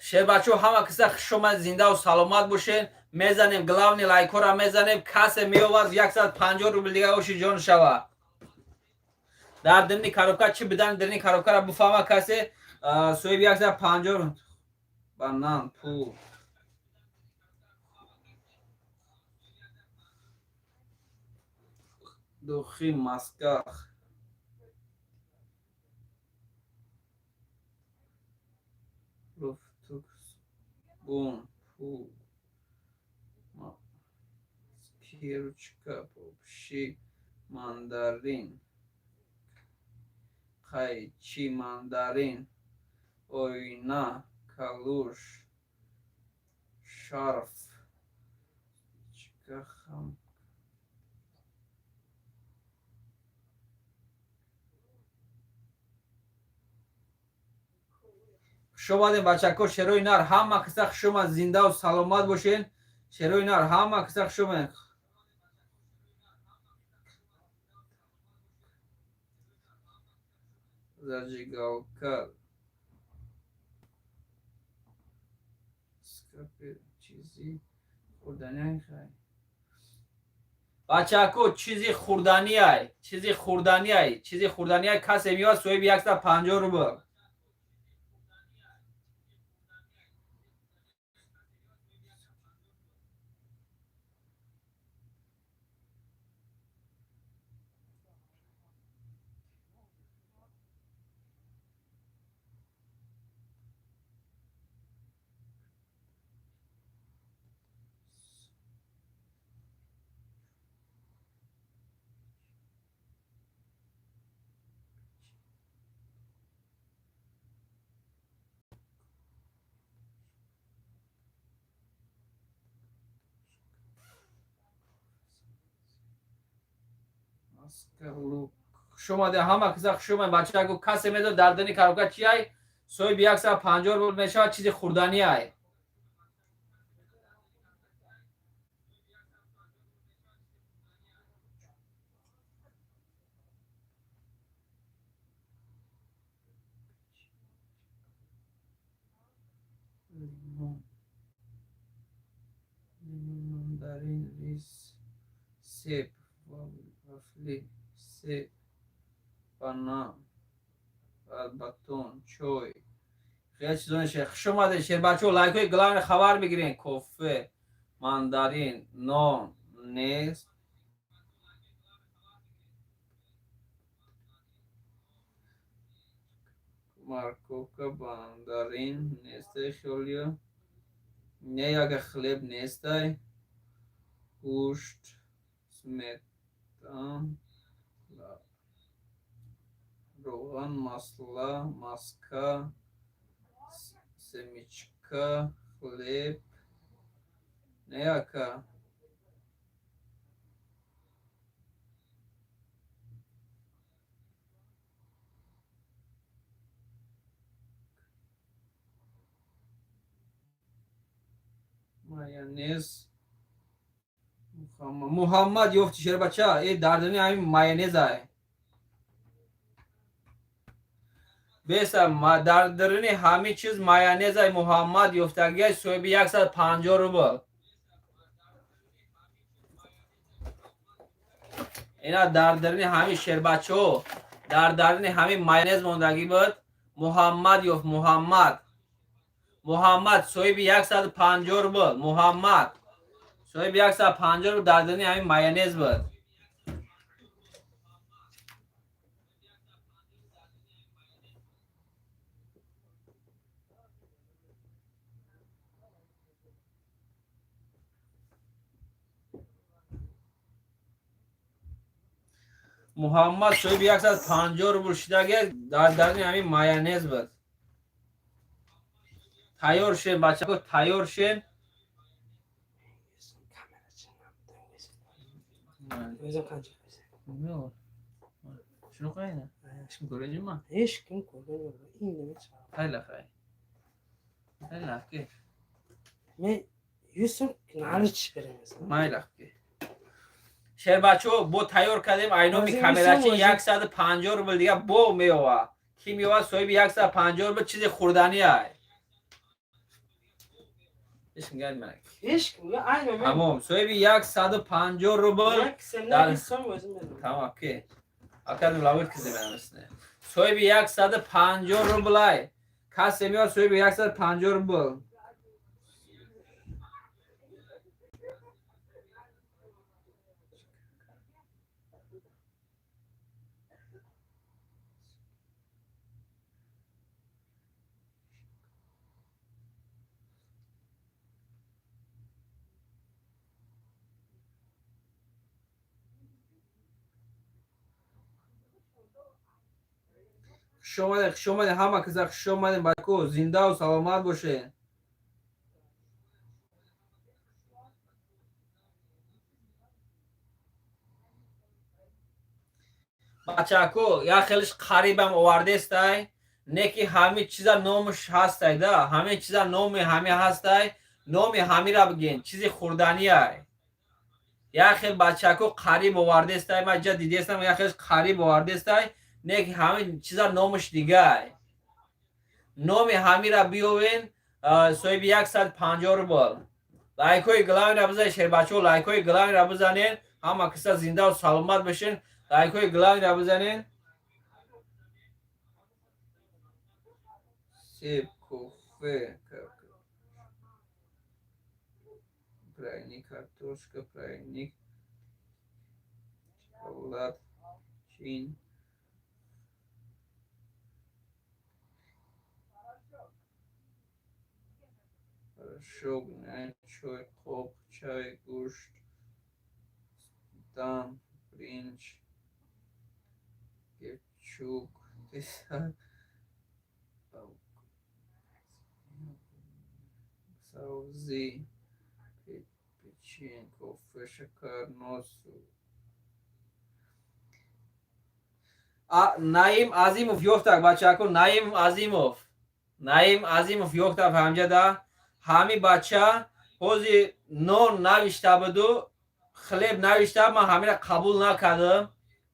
Шербачо, ҳама киса хуш омад, зиндаву саломат бошед. Мезанем главный лайкҳоро мезанем. Касе меоваз 150 рубл дига оши ҷон шава. Дар дирни коробка чӣ бидани дирни коробкаро буфаҳма касе соҳиби 150 банан, пул. Духи, маска. Бун, пул, ручка, вообще, мандарин, қайчи, мандарин, оина, калуш, шарф, хам. Хуш омадем, бачако, шерои нар, ҳама киса хуш омад, зиндаву саломат бошен. Шерои нар, ҳама киса хуш омадем. Зажигалка, чизи хӯрданияй. Хай, бачако, чизи хӯрданияй, чизи хӯрданияй, чизи хӯрданияй. Касе меояд, соҳиби 150 рубл. Хуш омаде, ҳама киса хуш омад, бачако. Касе медод, дар дани коробка чи ай, соҳиби 150 рубл мешавад. Чизи хӯрданӣ ай. Лимон, мандарин, рис, себ, вафли, себ, банан, батон, чой, хеле чизоне. Хуш омадед, шербачо. Лайкҳои главный хабар мегирен. Кофе, мандарин, нон нест. Морковка, мандарин нестай, хелио не, яка хлеб нестай, гӯшт, сметан, равған, масла, маска, семечка, хлеб не, яка. Майонез. Муҳаммад ёфти, шербача. Э, дардани ҳамин майонезай беса, дар даруни ҳамин чиз майонезай. Муҳаммад ёфтагиай, соҳиби 150 рубл. Ина, дар даруни ҳамин, шербачаҳо, дар даруни ҳамин майонез мондагӣ буд. Муҳаммад ёфт. Муҳаммад, Муҳаммад соҳиби 150 рубл. Муҳаммад соҳиби 150 рубл, дар даруни ҳамин майонез буд. Муҳаммад соҳиби 150 рубл шидаги, дар даруни ҳамин майонез буд. Тайёр шен, бачако, тайёр шен. O'zim qancha qo'ysam? Shuni qo'yaymi? Hech kim ko'rganmi? Hech kim ko'rgan yo'q. Indamay chiqaman. Hayla, hay, hayla, aka. Men 100 so'm nari chiqib beraman. Mayli, aka. Шербачо, бо тайёр кардем айноми Озим камерачи. озим. 150 рубл дига бо меова. Ки меова, соҳиби 150 рубл, чизи хӯрданӣ ай. Hech kim kelmadi. Hech kimga aynan men Тамом, соҳиби 150 рубл. Як sendan 100 so'm o'zim beraman. Тамом, аке, академ лавит кизе менамисне. Соҳиби 150 рублай. Касе меояд, соҳиби 150 рубл. Хушомадед, хушомадед, ҳама каса хушомадед, бако, зиндаву саломат бошед. Бачако, як хелиш қарибам овардестай, не ки ҳами чиза номаш ҳастай да, ҳами чиза номи ҳами ҳастай, номи ҳамира бигин, чизи хӯрданиай. Як хел бачако қариб овардестай, ман ҷа дидестам, як хелиш қариб овардестай, не ки ҳамин чиза номаш дигай. Номи ҳамира биёвен, соҳиби 150 рубл. Лайкҳои главный ра бизанед, шербачаҳо, лайкҳои главный ра бизанед, ҳама киса зиндаву саломат бошен, лайкҳои главный ра бизанед. Себ, кофе, пряник, картошка, пряник, шоколад, чин. Порошок, чой, қоқ, чай, гӯшт, дан, бринҷ, кетчуп, тесак, сабзӣ, печень, кофе, шакар, нос. Наим Азимов ёфтак, бачако, Наим Азимов. Наим Азимов ёфтак ҳамҷада. Ҳами бача ҳози нон навишта буду, хлеб навишта, ман ҳамира қабул накардам.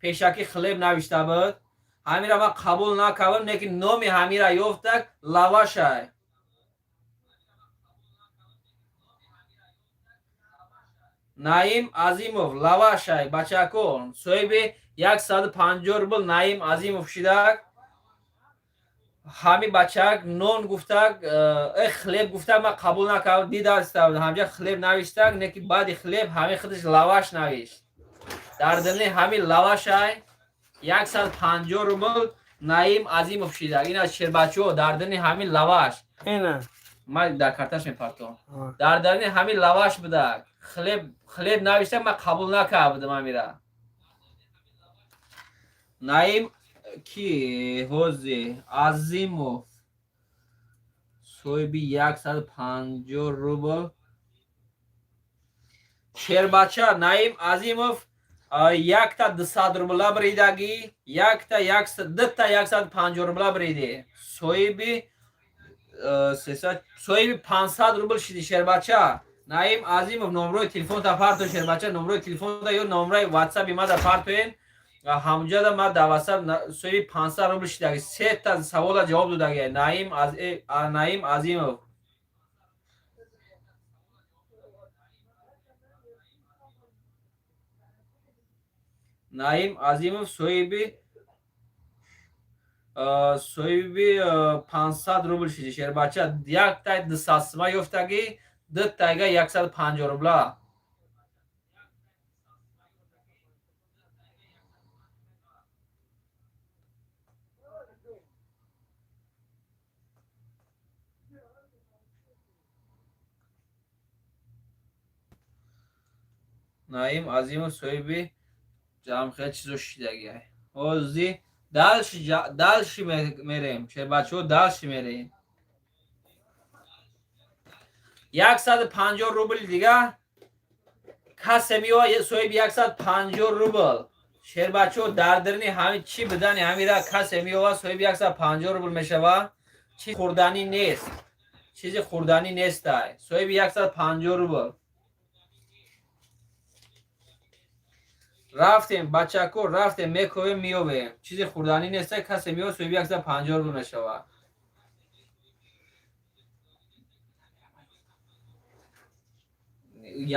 Пешакӣ хлеб навишта буд. Ҳамира ман қабул накардам, лекин номи ҳамира ёфтак, лавашай. Наим Азимов лавашай, бачако, соҳиби 150 рубл Наим Азимов шидак. Ҳами бачак нон гуфтак, хлеб гуфтак, ман қабул накардам, дидаста ҳамҷа хлеб навиштак, не ки баъди хлеб ҳами худаш лаваш навишт. Дар дилни ҳами лавашай 150 рубл Наим Азимов шидак. Ин аз шербачаҳо дар дилни ҳами лаваш. Ина. Ман дар карташ мепартом. Дар дарни ҳами лаваш будак. Хлеб, хлеб навиштак, ман қабул накардам ҳамира. Наим ки ҳози Азимов соҳиби 150 рубл шербача Наим Азимов якта 200 рубла биридагӣ, якта дута 150 рубла бириди, соҳиби соҳиби 500 рубл шиди. Шербача Наим Азимов, номрои телефонта парто, шербача, номрои телефонта ё номрои ватсапи мада партоен ҳамҷада, ма дар ватсап. Соҳиби 500 рубл шидаги, сета савола ҷавоб додаги Наим Азимов. Наим Азимов соҳиби 500 рубл шиди, шербача. Яктай 200 сима ёфтагӣ, дутайга 150 рубла. Наим Азимов соҳиби ҷамхел чизо шидагиай. Ҳози дальше мерем, шербачаҳо, дальше мерем. 150 рубли дига касе меояд, соҳиби 150 рубл, шербачаҳо. Дар дарни ҳами чӣ бидани ҳамира касе меояд, соҳиби 150 рубл мешавад. Чи хӯрданӣ нест, чизи хӯрданӣ нестай. Соҳиби 150 рубл. Рафтем, бачако, рафтем, мековем, меёвем. Чизи хӯрданӣ нестай, касе меояд, соҳиби 150 рубл мешавад.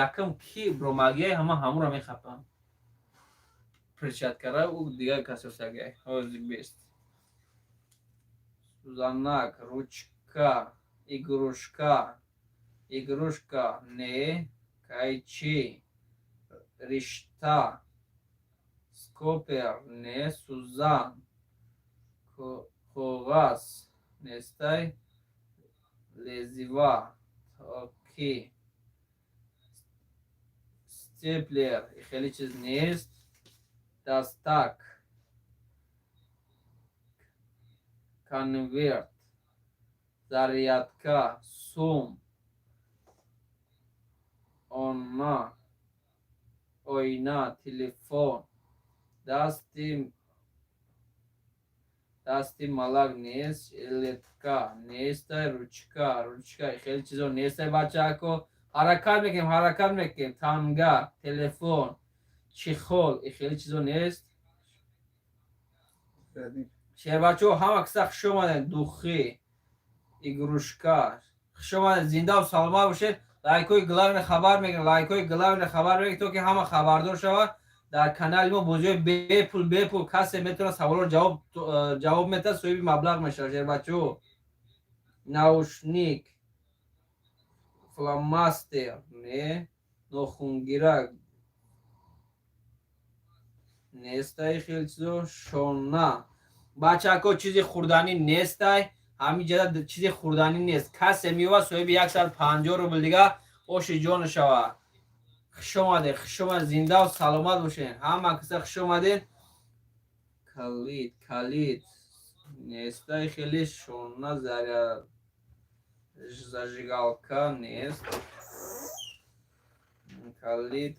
Якм ки бромагиай, ҳама ҳамуро мехапам. Перчаткара ӯ дигар касосагиай ҳози бест. Сузанак, ручка, игрушка, игрушка не, кайчи, ришта, скопер не, сӯзан, коғаз нестай, лезива, токи, степлер, хеле чиз нест, дастак. Конверт, зарядка, сум, она, оина, телефон, дасти малак нест, жилетка нестай, ручка, ручка, хеле чизо нестай, бачако. Ҳаракат мекунем, ҳаракат мекунем. Танга, телефон, чехол, хеле чизо нест. Шербачо, ҳама киса хуш омадед. Духи, игрушка, хуш омадед, зиндаву саломат бошед. Лайкҳои главный хабар мегирем, лайкҳои главный хабар мегирем, то ки ҳама хабардор шавад. Дар канали мо бозиҳои бепул, бепул, касе метавонад саволро ҷавоб метаҳад, соҳиби маблағ мешавад. Шербачо, наушник, фломастер не, нохунгирак нестай, хеле чизо, шона. Бачако, чизи хӯрданӣ нестай, ҳамин ҷада чизи хӯрданӣ нест. Касе меёбад, соҳиби 150 рубл дига оши ҷон шавад. Хуш омадед, хуш омадед, зиндаву саломат бошед, ҳама киса хуш омадед. Калид, калид нестай, хеле шона, заряд, зажигалка нест, калид.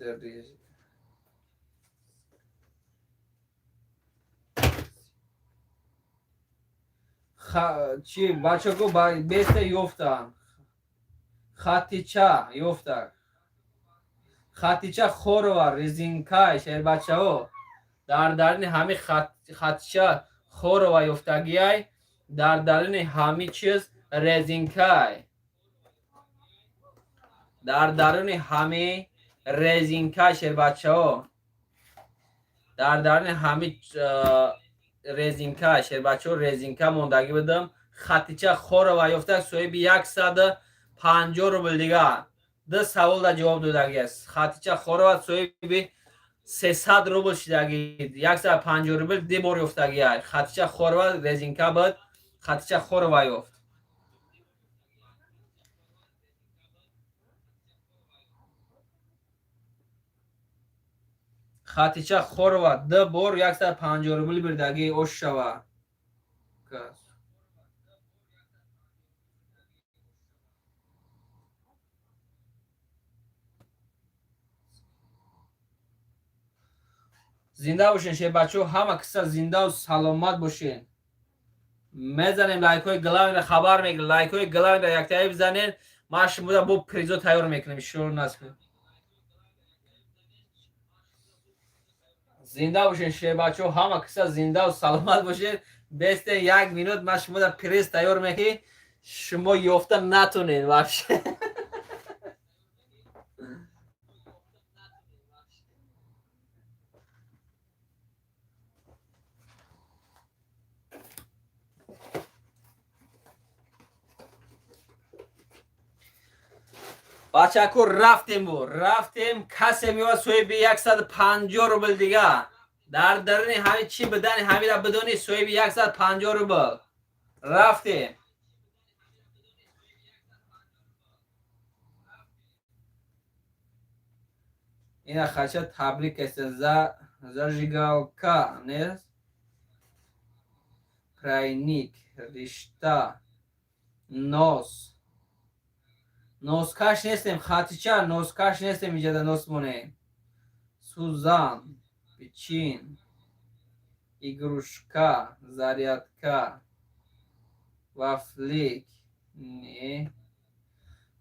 Чи, бачако, беста ёфтанд. Хатича ёфта, Хатича Хорова, резинкай, шербачаҳо, дар дарини ҳами Хатича Хорова ёфтагиай, дар дарини ҳами чиз резинкай, дар даруни ҳами резинка, шербачаҳо, дар даруни ҳами резинка, шербачаҳо, резинка мондагӣ будам. Хатича Хорова ёфта, соҳиби 150 рубл дига. Ду саволда ҷавоб додагиаст. Хатича Хорова соҳиби 300 рубл шидагӣ. 150 рубл ду бор ёфтагиа. Хатича Хорова, резинка буд, Хатича Хорова ёфт. Хатича Хорова ду бор 150 рубл бирдагӣ, ош шава. Кас зинда бошен, шербачаҳо, ҳама киса зиндаву саломат бошен. Мезанем лайкҳои главныйра, хабар мегирем, лайкҳои главныйра яктаи бизанен. Ман шумода бо призо тайёр мекунем, шуро насб. Зинда бошен, шербачаҳо, ҳама киса зиндаву саломат бошед. Бестен як минут, ман шумода приз тайёр мекунем, шумо ёфта натонед вообще. Бачаку, рафтему, рафтем. Касе меояд, соҳиби 150 рубл дига. Дар даруни ҳами чӣ бидани, ҳамира бидони, соҳиби 150 рубл. Рафтем. Ина хача, табрик аст. Зажигалка нест, пряник, ришта, нос, носкаш нестем, Хатича, носкаш нестем, иҷада нос монем. Сӯзан, пичин, игрушка, зарядка, вафлик не.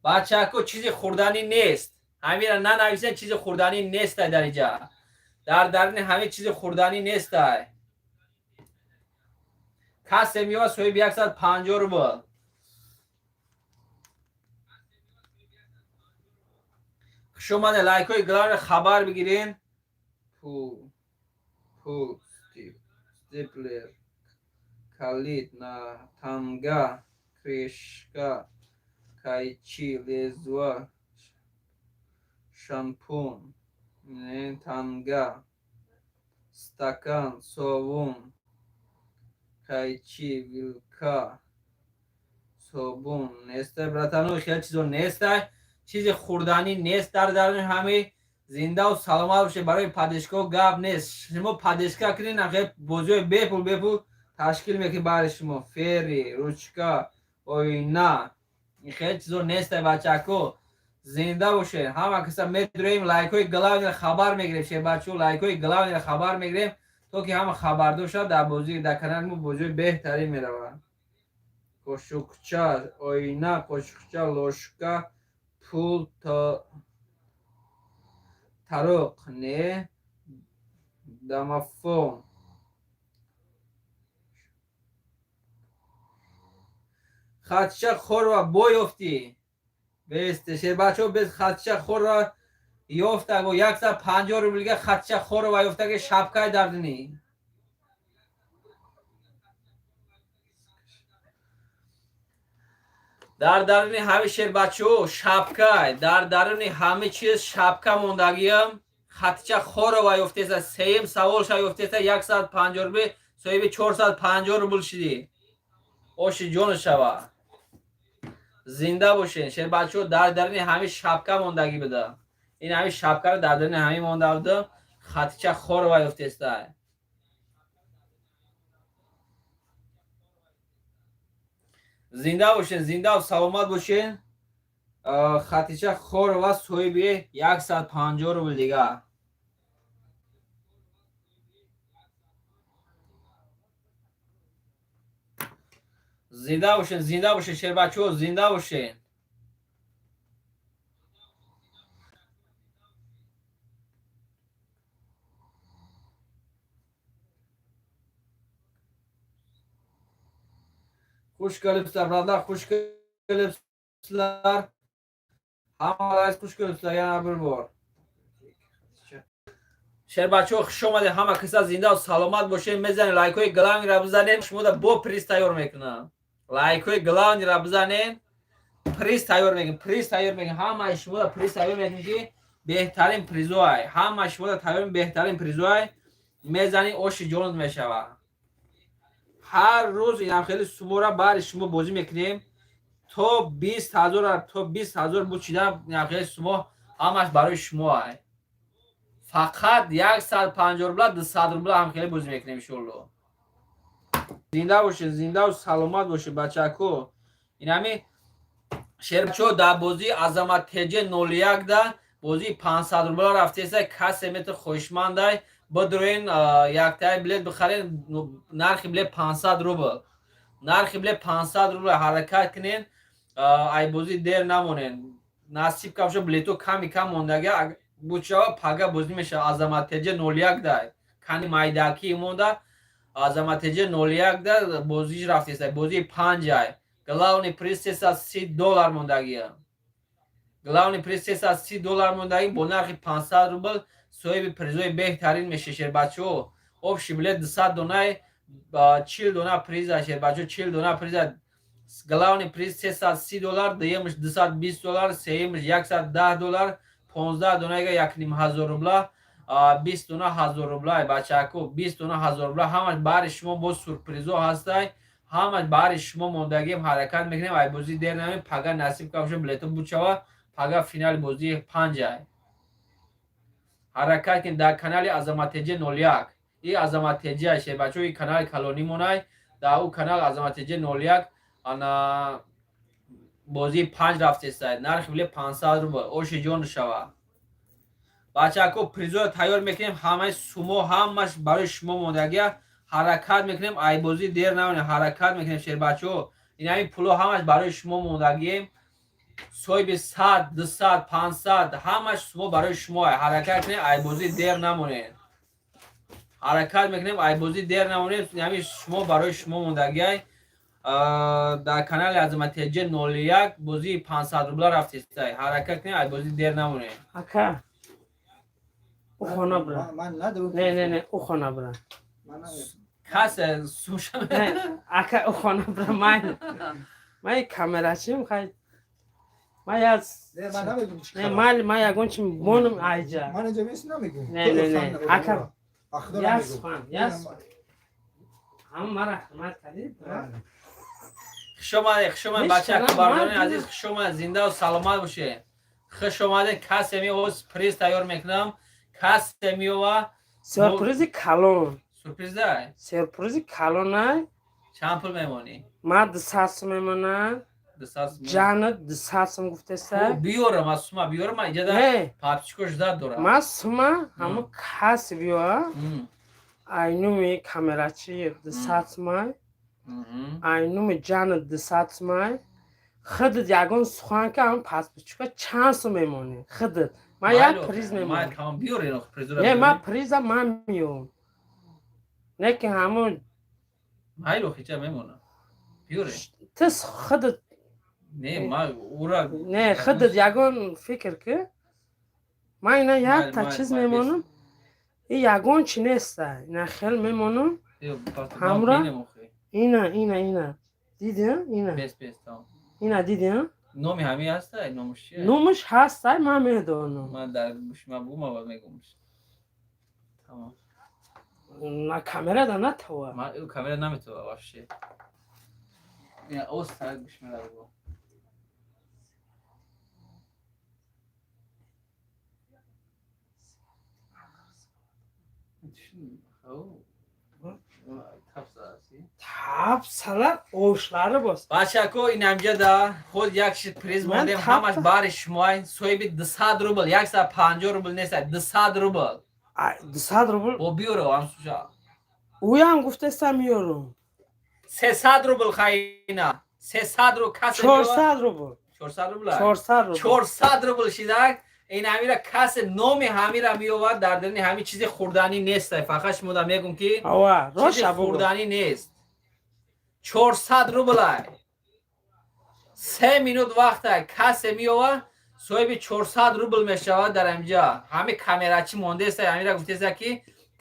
Бачако, чизи хӯрданӣ нест, ҳамира нанависен, чизи хӯрданӣ нестай дар иҷа, дар даруни ҳамин чизи хӯрданӣ нестай. Касе меёбад, соҳиби 150 рубл. Хуш омаде, лайкҳои главный хабар бигирен. Пул, степлер, калид, на танга, крышка, қайчи, лезвие, шампун, танга, стакан, совун, қайчи, вилка, собун нестай. Братану, хеле чизо нестай, чизи хӯрданӣ нест дар даруни ҳами. Зиндаву саломат бошед. Барои поддержка гап нест, шумо поддержка кунед, нахе бозиҳои бепул, бепул. Ташкил мекунем барои шумо. Фери, ручка, оина. Ин хеле чизо нестай, бачако. Зинда бошед. Ҳама каса медуроем, лайкҳои главный ро хабар мегирем, шербачо, лайкҳои главный ро хабар мегирем, то ки ҳама хабардор шавад, дар бозӣ, дар канали мо бозиҳои беҳтарин мераванд. Қошуқча, оина, қошуқча, ложка, пул, тароқ, не, домофон. Хатча Хорова бо ёфтӣ. Бест, шербачо, без Хатча Хорова ёфта, бо 150 рублига Хатча Хорова ёфта, ки шапкаи дардинӣ. Дар даруни ҳами, шербачо, шапка, дар даруни ҳами чиз шапка мондагиам. Хатча Хорова ёфтеса, сеюм саволша ёфтеса, 150 рубли, соҳиби 450 рубл шидӣ. Оши ҷон шава. Зинда бошен, шербачо, дар даруни ҳами шапка мондагӣ буда. Ин ҳами шапкаро дар даруни ҳами монда буда. Хатча Хорова ёфтеста. Зинда бошен, зиндаву саломат бошен. Хатича Хорова соҳиби 150 рубл дига. Зинда бошен, зинда бошен, шербачо, зинда бошен. Xush kelibsizlar, birodarlar, xush kelibsizlar. Hammalaringiz xush kelibsizlar yana bir bor. Шербачо, хуш омадед, ҳама киса зиндаву саломат бошед. Мезанем, лайкҳои главный ра бизанем, шумода бо приз тайёр мекунам. Лайкҳои главный ра бизанем, приз тайёр мекунем, приз тайёр мекунем. Ҳамаи шумода приз тайёр мекунем, ки беҳтарин призоай. Ҳамаи шумода тайёр беҳтарин призоай. Мезанӣ, оши ҷонат мешавад. Ҳар рӯз инам хеле сумора баъди шумо бозӣ мекунем, то 20 000, то 20 000 бучида, инам хеле сумо ҳамаш барои шумо ай. Фақат 150 рубла, 200 рубла ҳам хеле бозӣ мекунем, иншоалло. Зинда бошед, зиндаву саломат бошед, бачако. Инами шерчо дар бозии Азамат ТЖ 01 да бозии 500 рубла рафтеса, касе метр хоҳишмандай, бидроен, яктаи билет бихарен. Нархи билет 500 рубл, нархи билет 500 рубл. Ҳаракат кунен, ай бозӣ дер намонен. Насиб кам шо, билето ками кам мондага бучава, пага бозӣ мешава. Азамат ТЖ 01 да кани майдакӣ монда, Азамат ТЖ 01 да бозиш рафтеса, бозии панҷай. Главный приз 330 доллар мондагия. Главный приз 330 доллар мондагӣ, бо нархи 500 рубл соҳиби призои беҳтарин меша, шербачаҳо. Общий билет 200 донай, 40 дона приза, шербачаҳо, 40 дона приза. Главный приз 330 доллар, дуюмаш 220 доллар, сеюмаш 110 доллар, 15 донайга 1500 рубла, 20 дона 1000 рубла. Бачако, 20 дона 1000 рубла. Ҳамаш баҳри шумо, боз сюрпризо ҳастай, ҳамаш баҳри шумо мондагием. Ҳаракат мекунем, ай бозӣ дер намем. Пага насиб кабошо, билето бучава, пага финали бозии панҷай. Ҳаракат кунед дар канали Азамат ТЖ 01. И Азамат ТЖ, шербачо, и канали калонимонай. Дар ӯ канал Азамат ТЖ 01 ана бозии панҷ рафтестай, нархи билет 500 рубл. Оши ҷон шава, бачако. Призоро тайёр мекунем, ҳамаи сумо ҳамаш барои шумо мондагия. Ҳаракат мекунем, айбозӣ дер намонем, ҳаракат мекунем, шербачаҳо. Ин ҳамин пуло ҳамаш барои шумо мондагием. Соҳиби 100, 200, 500, ҳамаш сумо барои шумо. Ҳаракат кунем, айбозӣ дер намонем. Ҳаракат мекунем, айбозӣ дер намонем. Ҳамин шумо барои шумо мондагиай. Дар канали Азамат ТЖ 01 бозии 500 рубла рафтестай. Ҳаракат кунем, айбозӣ дер намонем. Ака, ӯ хона бира. Ман надорам. Не, не, не, ӯ хона бира. Ман намедонам. Касе суша. Не, ака, ӯ хона бира. Ман камерачим, хай, ман я Не, ман намегум чӣ не хабар. Ман ягон чи монам айҷа. Ман инҷа мест, намегум. Не, не, не. Ака, Ахудо як намегум. сухан, як сухан. Ҳама мара ҳурмат кардӣ, бира. Хуш омадед, хуш омадед, Ҳеч бачако, калам, бардорони ман азиз, хуш омадед, зиндаву саломат бошед. Хуш омадед. Касе меоз, приз тайёр мекунам, касе меова. Сюрпризи калон. Сюрприз дай. Сюрпризи калонай. Чанд пул мемонӣ? Ма 200 сум мемонам. 200 сум. Ҷанат 200 сум гуфтеса. Биёрам, аз сума биёрам, ма иҷада Не, папчико ждать дорам. ма сума ҳамо каси биёа. Айнуми камерачи 200 сумай. Айнуми ҷанат 200 сумай. Худат ягон сухан ки ҳам паспичка чанд сум мемонӣ? Худат. Ма як приз Май мемонам. тамом, биёр ино призура. Не, ма приза ман миём. Не ки ҳамон Майло хича мемонам. Биёре. Ту худат. Не, ма ура. Не, худат ягон фикр ки. Ма ина якта май, чиз май, мемонам. И ягон чи неста. Ина хел мемонам. Ҳамра? Ина, ина, ина. Дидӣ? Ина. Бес, бес, тамом. Ина дидӣ? Номи ҳами ҳаста? Номаш чия? Номаш ҳаста, ман медонам. Ман дар гӯшма бугум, аввал мегумш. Тамом. На камера да натава. Ма камера наметова вообще. Я оста гӯшмара бугум. Тап салат ошлары боз. Бачако, инамҷада худ як шит приз Ман мондем, тап- ҳамаш бари шумоай, соҳиби 200 рубл, 150 рубл нест, 200 рубл. Ай, 200 рубл. Бо биёро ҳамсуша. Уям гуфтеста миёрум. 300 рубл хайна. 300 рубл касе 400 рубл. 400 рубл. 400 рубл. 400 рубл шидак. Ин ҳамира касе номи ҳамира меовард, дар дарини ҳами чизи хӯрданӣ нест. Фақат шумо да мегум ки Ава, чизи роша бугу. хӯрданӣ нест. 400 рублай. 3 минут вақта касе меова, соҳиби 400 рубл мешавад дар инҷа. Ҳами камерачи мондеста, ҳамира гуфтеста ки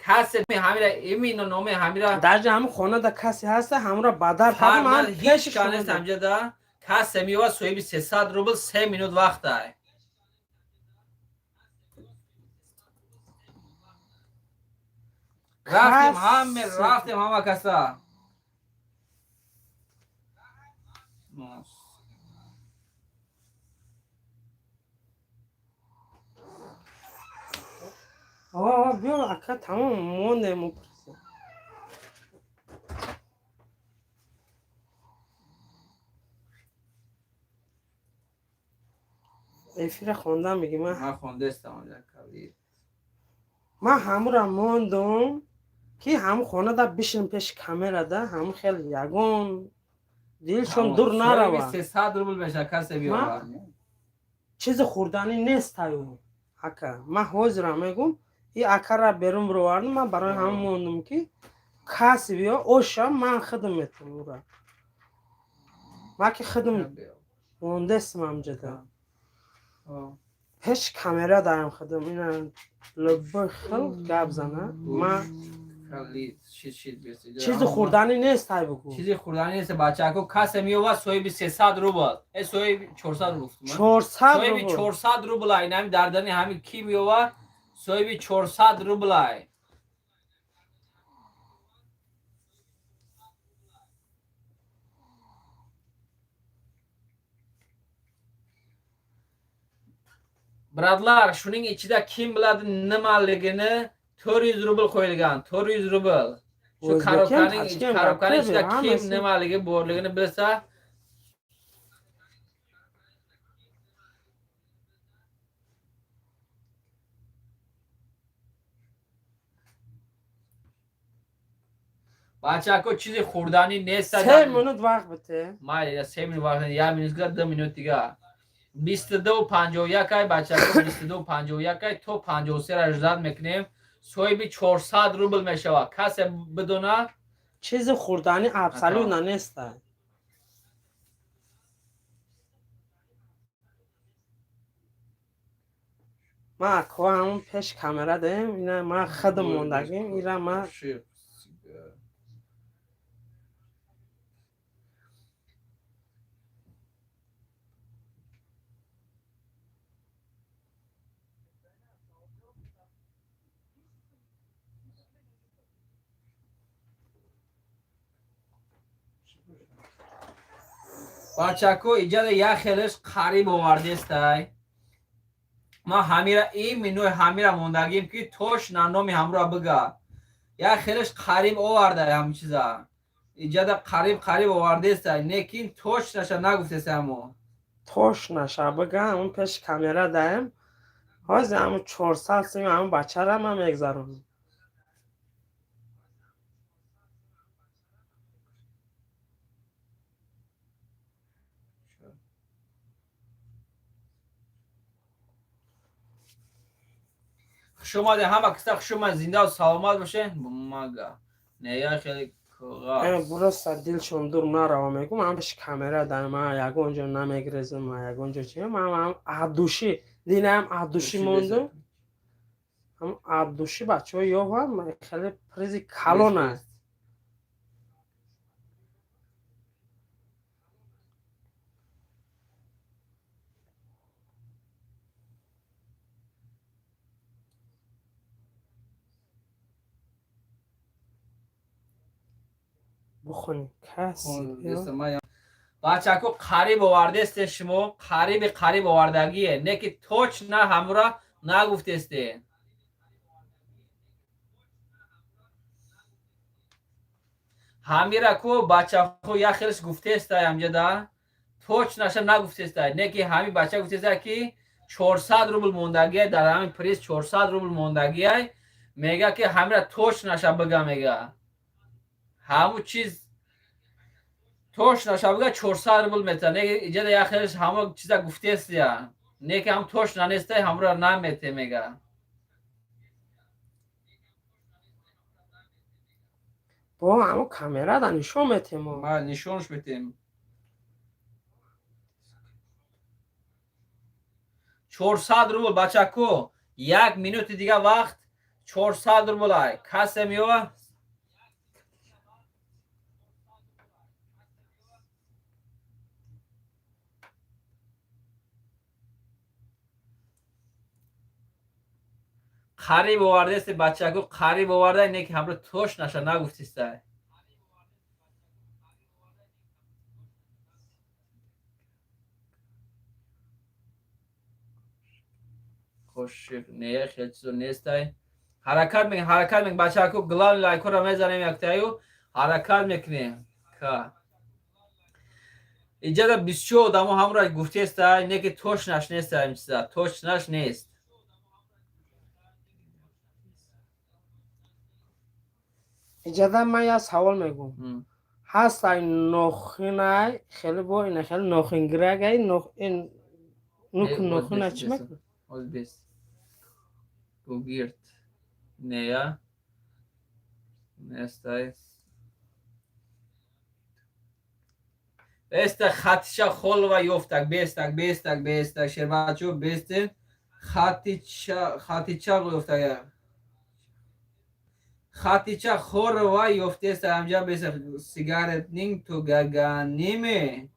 касе ҳамира именно номи ҳамира Даже ҳам хона да касе ҳаста, ҳамра бадар фарқ табам ҳам надорад, ҳеҷ пеши кас нест ҳамҷа да. Касе меова, соҳиби 300 рубл, 3 минут вақта. Рафтем ҳаме, рафтем ҳама каса. Ава, ава, биё ака, тамом мондем у приза. Эфира хондан меги ман. Ман хондестам онҷа калид. Ман ҳамура мондум ки ҳам хонада бишинам пеши камерада, ҳам хел ягон дилшон дур нарава. 300 рубл меша касе биёвар. Чизи хӯрданӣ нест таю ака. Ман ҳозирам мегум, и акара берун бировардам, ман барои ҳам мондум ки касе биё, оша ман худам метавам ура. Ман ки худам мондестам ҳамҷода. Пеш камера дарам худам ина лаббои хел гап зана. Ман Калид, шит шит бес. чизи хӯрданӣ нест тай бугу. Чизи хӯрданӣ нест, бачако, касе меова, соҳиби 300 рубл. Э, соҳиби 400 рубл гуфтум. 400 Соҳиби рубл. 400 рубл ай, ҳами дардани ҳами ки меова, соҳиби 400 рубл ай. Братлар, shuning ichida kim biladi nimaligini, 400 rubl qo'yilgan, 400 rubl. Shu O'zbek ham, korobkaning tojik ham korobkaning ichida gapiradi, kim hammasi. nimaligi borligini bilsa, бачако, чизи хӯрданӣ нест. Се минут вақт бите. Майли, 3 минут вақт, 1 минут дига, 2 минут дига. 22:51 ай, бачако, 22:51 ай, то 53 ра ждать мекунем. Соҳиби 400 рубл мешавад. Касе бидона Чизи хӯрданӣ абсолютно нест. Ман аква ҳамон пеш камера даем, ина ман худам мондагим, ира ман. Бачако, иҷада як хелеш қариб овардестай. Ман ҳамира иминои ҳамира мондагим ки точно номи ҳамроа бига. Як хелеш қариб оварда ҳам чиза. Иҷада қариб қариб овардеста, лекин точно ша нагуфтеста ҳамо. Точно ша бага, ҳамун пеши камера даем. Ҳозир ҳамун 400 сими ҳамун бачара ман мегзаронам. Хуш омадед, ҳама киса хуш омадед, зиндаву саломат бошед. Бумага. Не, я хеле коғаз. Просто дилшон дур нарава, мегум, ҳам пеши камера даем, ман ягон ҷо намегрезам, ман ягон ҷо чи, ман ҳам аддуши динаам аддуши мондум. Ҳам аддуши бачаҳо ёвам, хеле призи калон аст. Бухонем каси. Бачаку, қариб овардесте шумо, қариби қариб овардагие, не ки точно ҳамура нагуфтесте. Ҳамира ку бачахо як хелш гуфтеста ҳамҷада, точно ша нагуфтеста, не ки ҳами бача гуфтеста ки 400 рубл мондагие дар ҳамин приз, 400 рубл мондагиай, мега ки ҳамира точно ша бига, мега ҳаму чиз точно ша бига, 400 рубл мета. Не, иҷада як хелш ҳамо чиза гуфтестия, не ки ҳам точно нестай, ҳамура намете, мега. Бо ҳамун камерада нишон метем. Ма нишонш метем. 400 рубл, бачаку, як минути дига вақт, 400 рубл ай касе меёва. Қариб овардест, бачаку, қариб оварда, не ки ҳамро точно ша нагуфтиста. Қошиқ не, хел чизо нестай. Ҳаракат мекунем, ҳаракат мекунем, бачаку, главный лайкҳоро мезанем яктаю, ҳаракат мекунем. Ка иҷада бисёр одамо ҳамро гуфтестай, не ки точно ш нестай, ин чиза точно ш нест. Иҷада ман як савол мегӯм. Ҳастай нохинай, хеле бо ина хеле нохингирагай, ин нук нохина чӣ мекунад? Бес гугирт нея нестай. Беста, Хатиша Холова ёфтак, бестак, бестак, бестак, шербачо, бесте, Хатича, Хатича ёфтак, Хатича Хорова ёфтеста ҳамҷа, беста. Сигаретнинг тугаганиме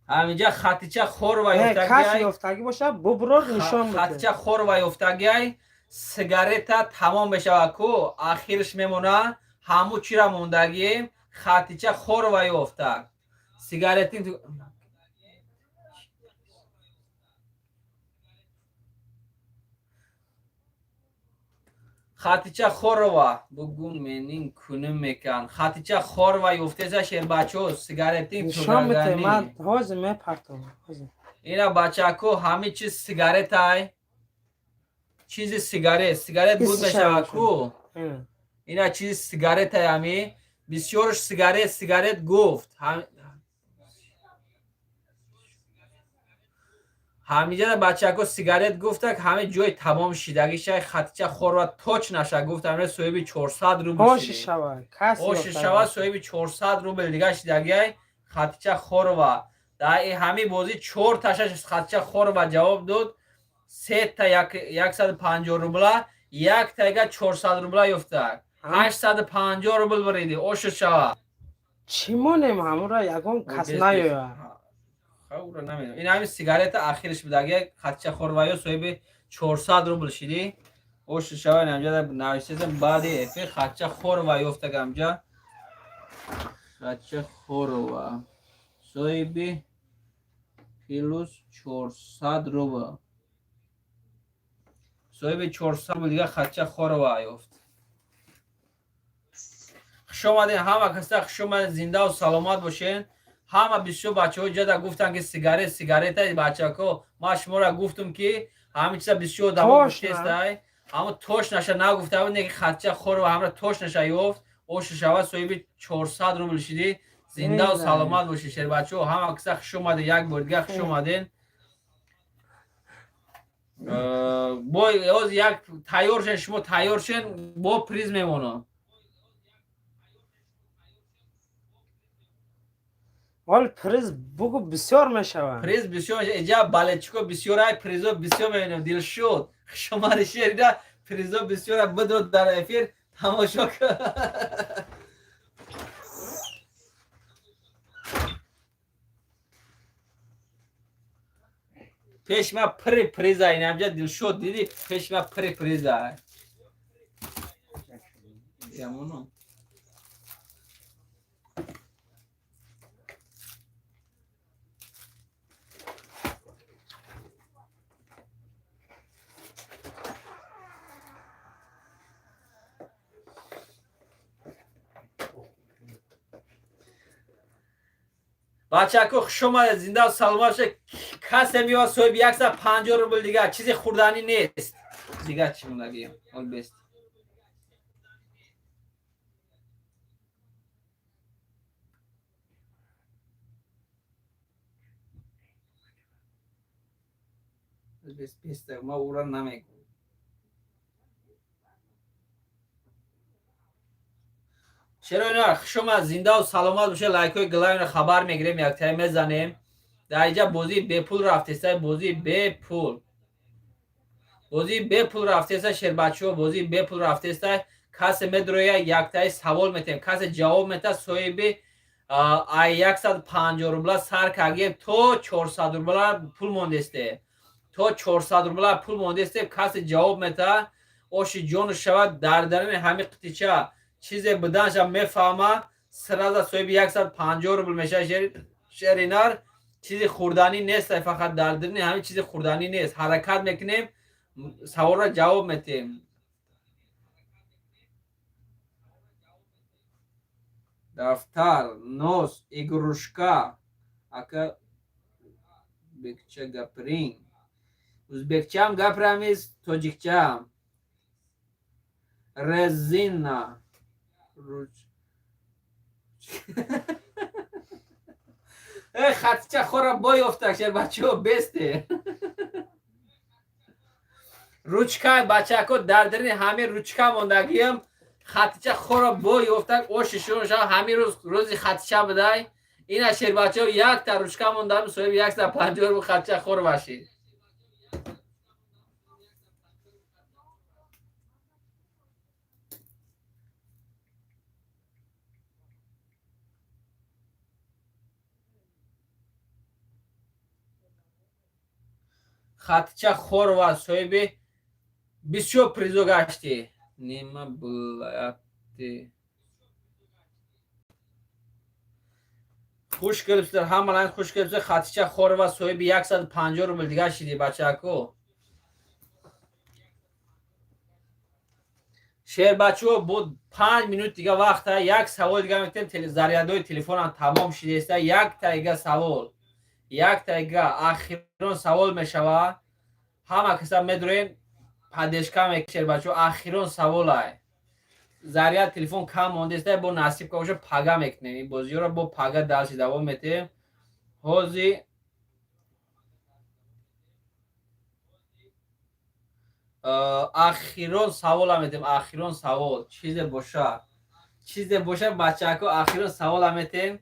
ҳаминҷа Хатича Хорова каси ёфтагӣ боша, буброр, нишон. Хатича Хорова ёфтагиай. Сигарета тамом мешавад ку, ахирш мемона, ҳаму чира мондагием. Хатича Хорова ёфтаг сигаретин. Хатича Хорова, бугун менин куним мекан. Хатича Хорова ёфтеса, шербачо, сигаретин. Нишон бите, ман ҳозир мепартом. Ина, бачако, ҳами чиз сигаретай, чизи сигарет, сигарет буд мешавад ку. Ина чизи сигаретай, ҳами бисёрш сигарет, сигарет гуфт. Ҳамиҷада, бачако, сигарет гуфтак, ҳами ҷои тамом шидагишай. Хатича Хорова точно ша гуфт, ҳамира соҳиби 400 рубл оши шава, соҳиби 400 рубл дига шидагиай Хатича Хорова. Дар ҳами бозӣ чор таша Хатича Хорова ҷавоб дод, сета 150 рубла, яктайга 400 рубла ёфтак, 850 рубл бириди, оши шава. Чӣ монем, ҳамура ягон кас наёяд. Ура намедонам. Ин ҳами сигарета ахириш будаги. Хатича Хорваё соҳиби 400 рубл шидӣ, оши шава. Инамҷа нависесам, баъди эфир Хатича Хорова ёфтаг амҷа. Хатича Хорова соҳиби плюс 400 рубл. Соҳиби 400 рубл дига Хатча Хорова ёфт. Хуш омаден, ҳама каса хуш омаден, зиндаву саломат бошен. Ҳама бисёр бачаҳо ҷада гуфтанд, ки сигарет, сигарета. Бачако, ман шуморо гуфтам, ки ҳамин чиза бисёр одамо гуфтестай, ҳамо точно ша нагуфта буд, не ки Хатча Хорова ҳамра точно ша ёфт. Ошу шава, соҳиби 400 рубл шидӣ. Зиндаву саломат бошед, шербачаҳо, ҳама каса хуш омаден, як бор дига хуш омаден. Бо оз як тайёр шен, шумо тайёр шен, бо приз мемонам. Ҳол приз бугу, бисёр мешавад. Приз бисёр, иҷа болельщик о бисёрай, призо бисёр мебинем. Дилшод, хушомади, шерида. Призо бисёра, бидро дар эфир тамошо кун. Пеш ма пури приза инамҷа. Дилшод, дидӣ, пеш ма пури приза. Ямоно. Бачако, хуш омадед, зинда саломат бошед. Касе меояд, соҳиби 150 рубл дига, чизи хӯрданӣ нест. Дига чӣ мондагием? Ол бест. Бест, бест, ма ура намегӯм. Чаро ина, хуш омад, зиндаву саломат бошед. Лайкҳои главный ро хабар мегирем, яктае мезанем. Дар инҷа бозии бепул рафтеста, бозии бепул, бозии бепул рафтеста, шербачаҳо, бозии бепул рафтеста. Касе медроя, яктаи савол метем, касе ҷавоб мета, соҳиби ай 150 рубла сар кардем, то 400 рубла пул мондесте, то 400 рубла пул мондесте. Касе ҷавоб мета, оши ҷону шавад, дар даруни ҳамин қитича чизе буданша мефаҳма, сразу соҳиби 150 рубл мешавад. Шеринар, чизи хӯрданӣ нест, фақат дар даруни ҳамин чизи хӯрданӣ нест. Ҳаракат мекунем, саволро ҷавоб метем. Дафтар, нос, игрушка. Ака, узбекча гапиринг. Узбекчаам гапирамиз, тоҷикчаам. Резина, руч. Э, Хатича хора бой ёфта, шербачаҳо, бесте. Ручка, бачако, дар дарини ҳамин ручка мондагиам. Хатича хора бой ёфта, оши шуша, ҳамин рӯз рӯзи Хатича будай. Ина, шербачаҳо, якта ручка мондам, соҳиби 150 рубл Хатича хор башид. Хатича Хорова соҳиби бисёр призо гаштӣ. Нима булати. Хуш келибсizlar, ҳамалан хуш келибсizlar. Хатича Хорова соҳиби 150 рубл дига шидӣ, бачако. Шербачаҳо, бо 5 минут дига вақта, як савол дига метем. Зарядои телефонам тамом шидеста. Яктайга савол, яктайга ахирон савол мешава. Ҳама каса медроем, поддержка мекунем, шербачаҳо. Ахирон саволай. Заряд телефон кам мондеста, бо насиб ка боша, пага мекунем ин бозиёро, бо пага дальше давом метем. Ҳози ахирон савола метем. Ахирон савол чизе боша, чизе боша, бачако, ахирон савола метем,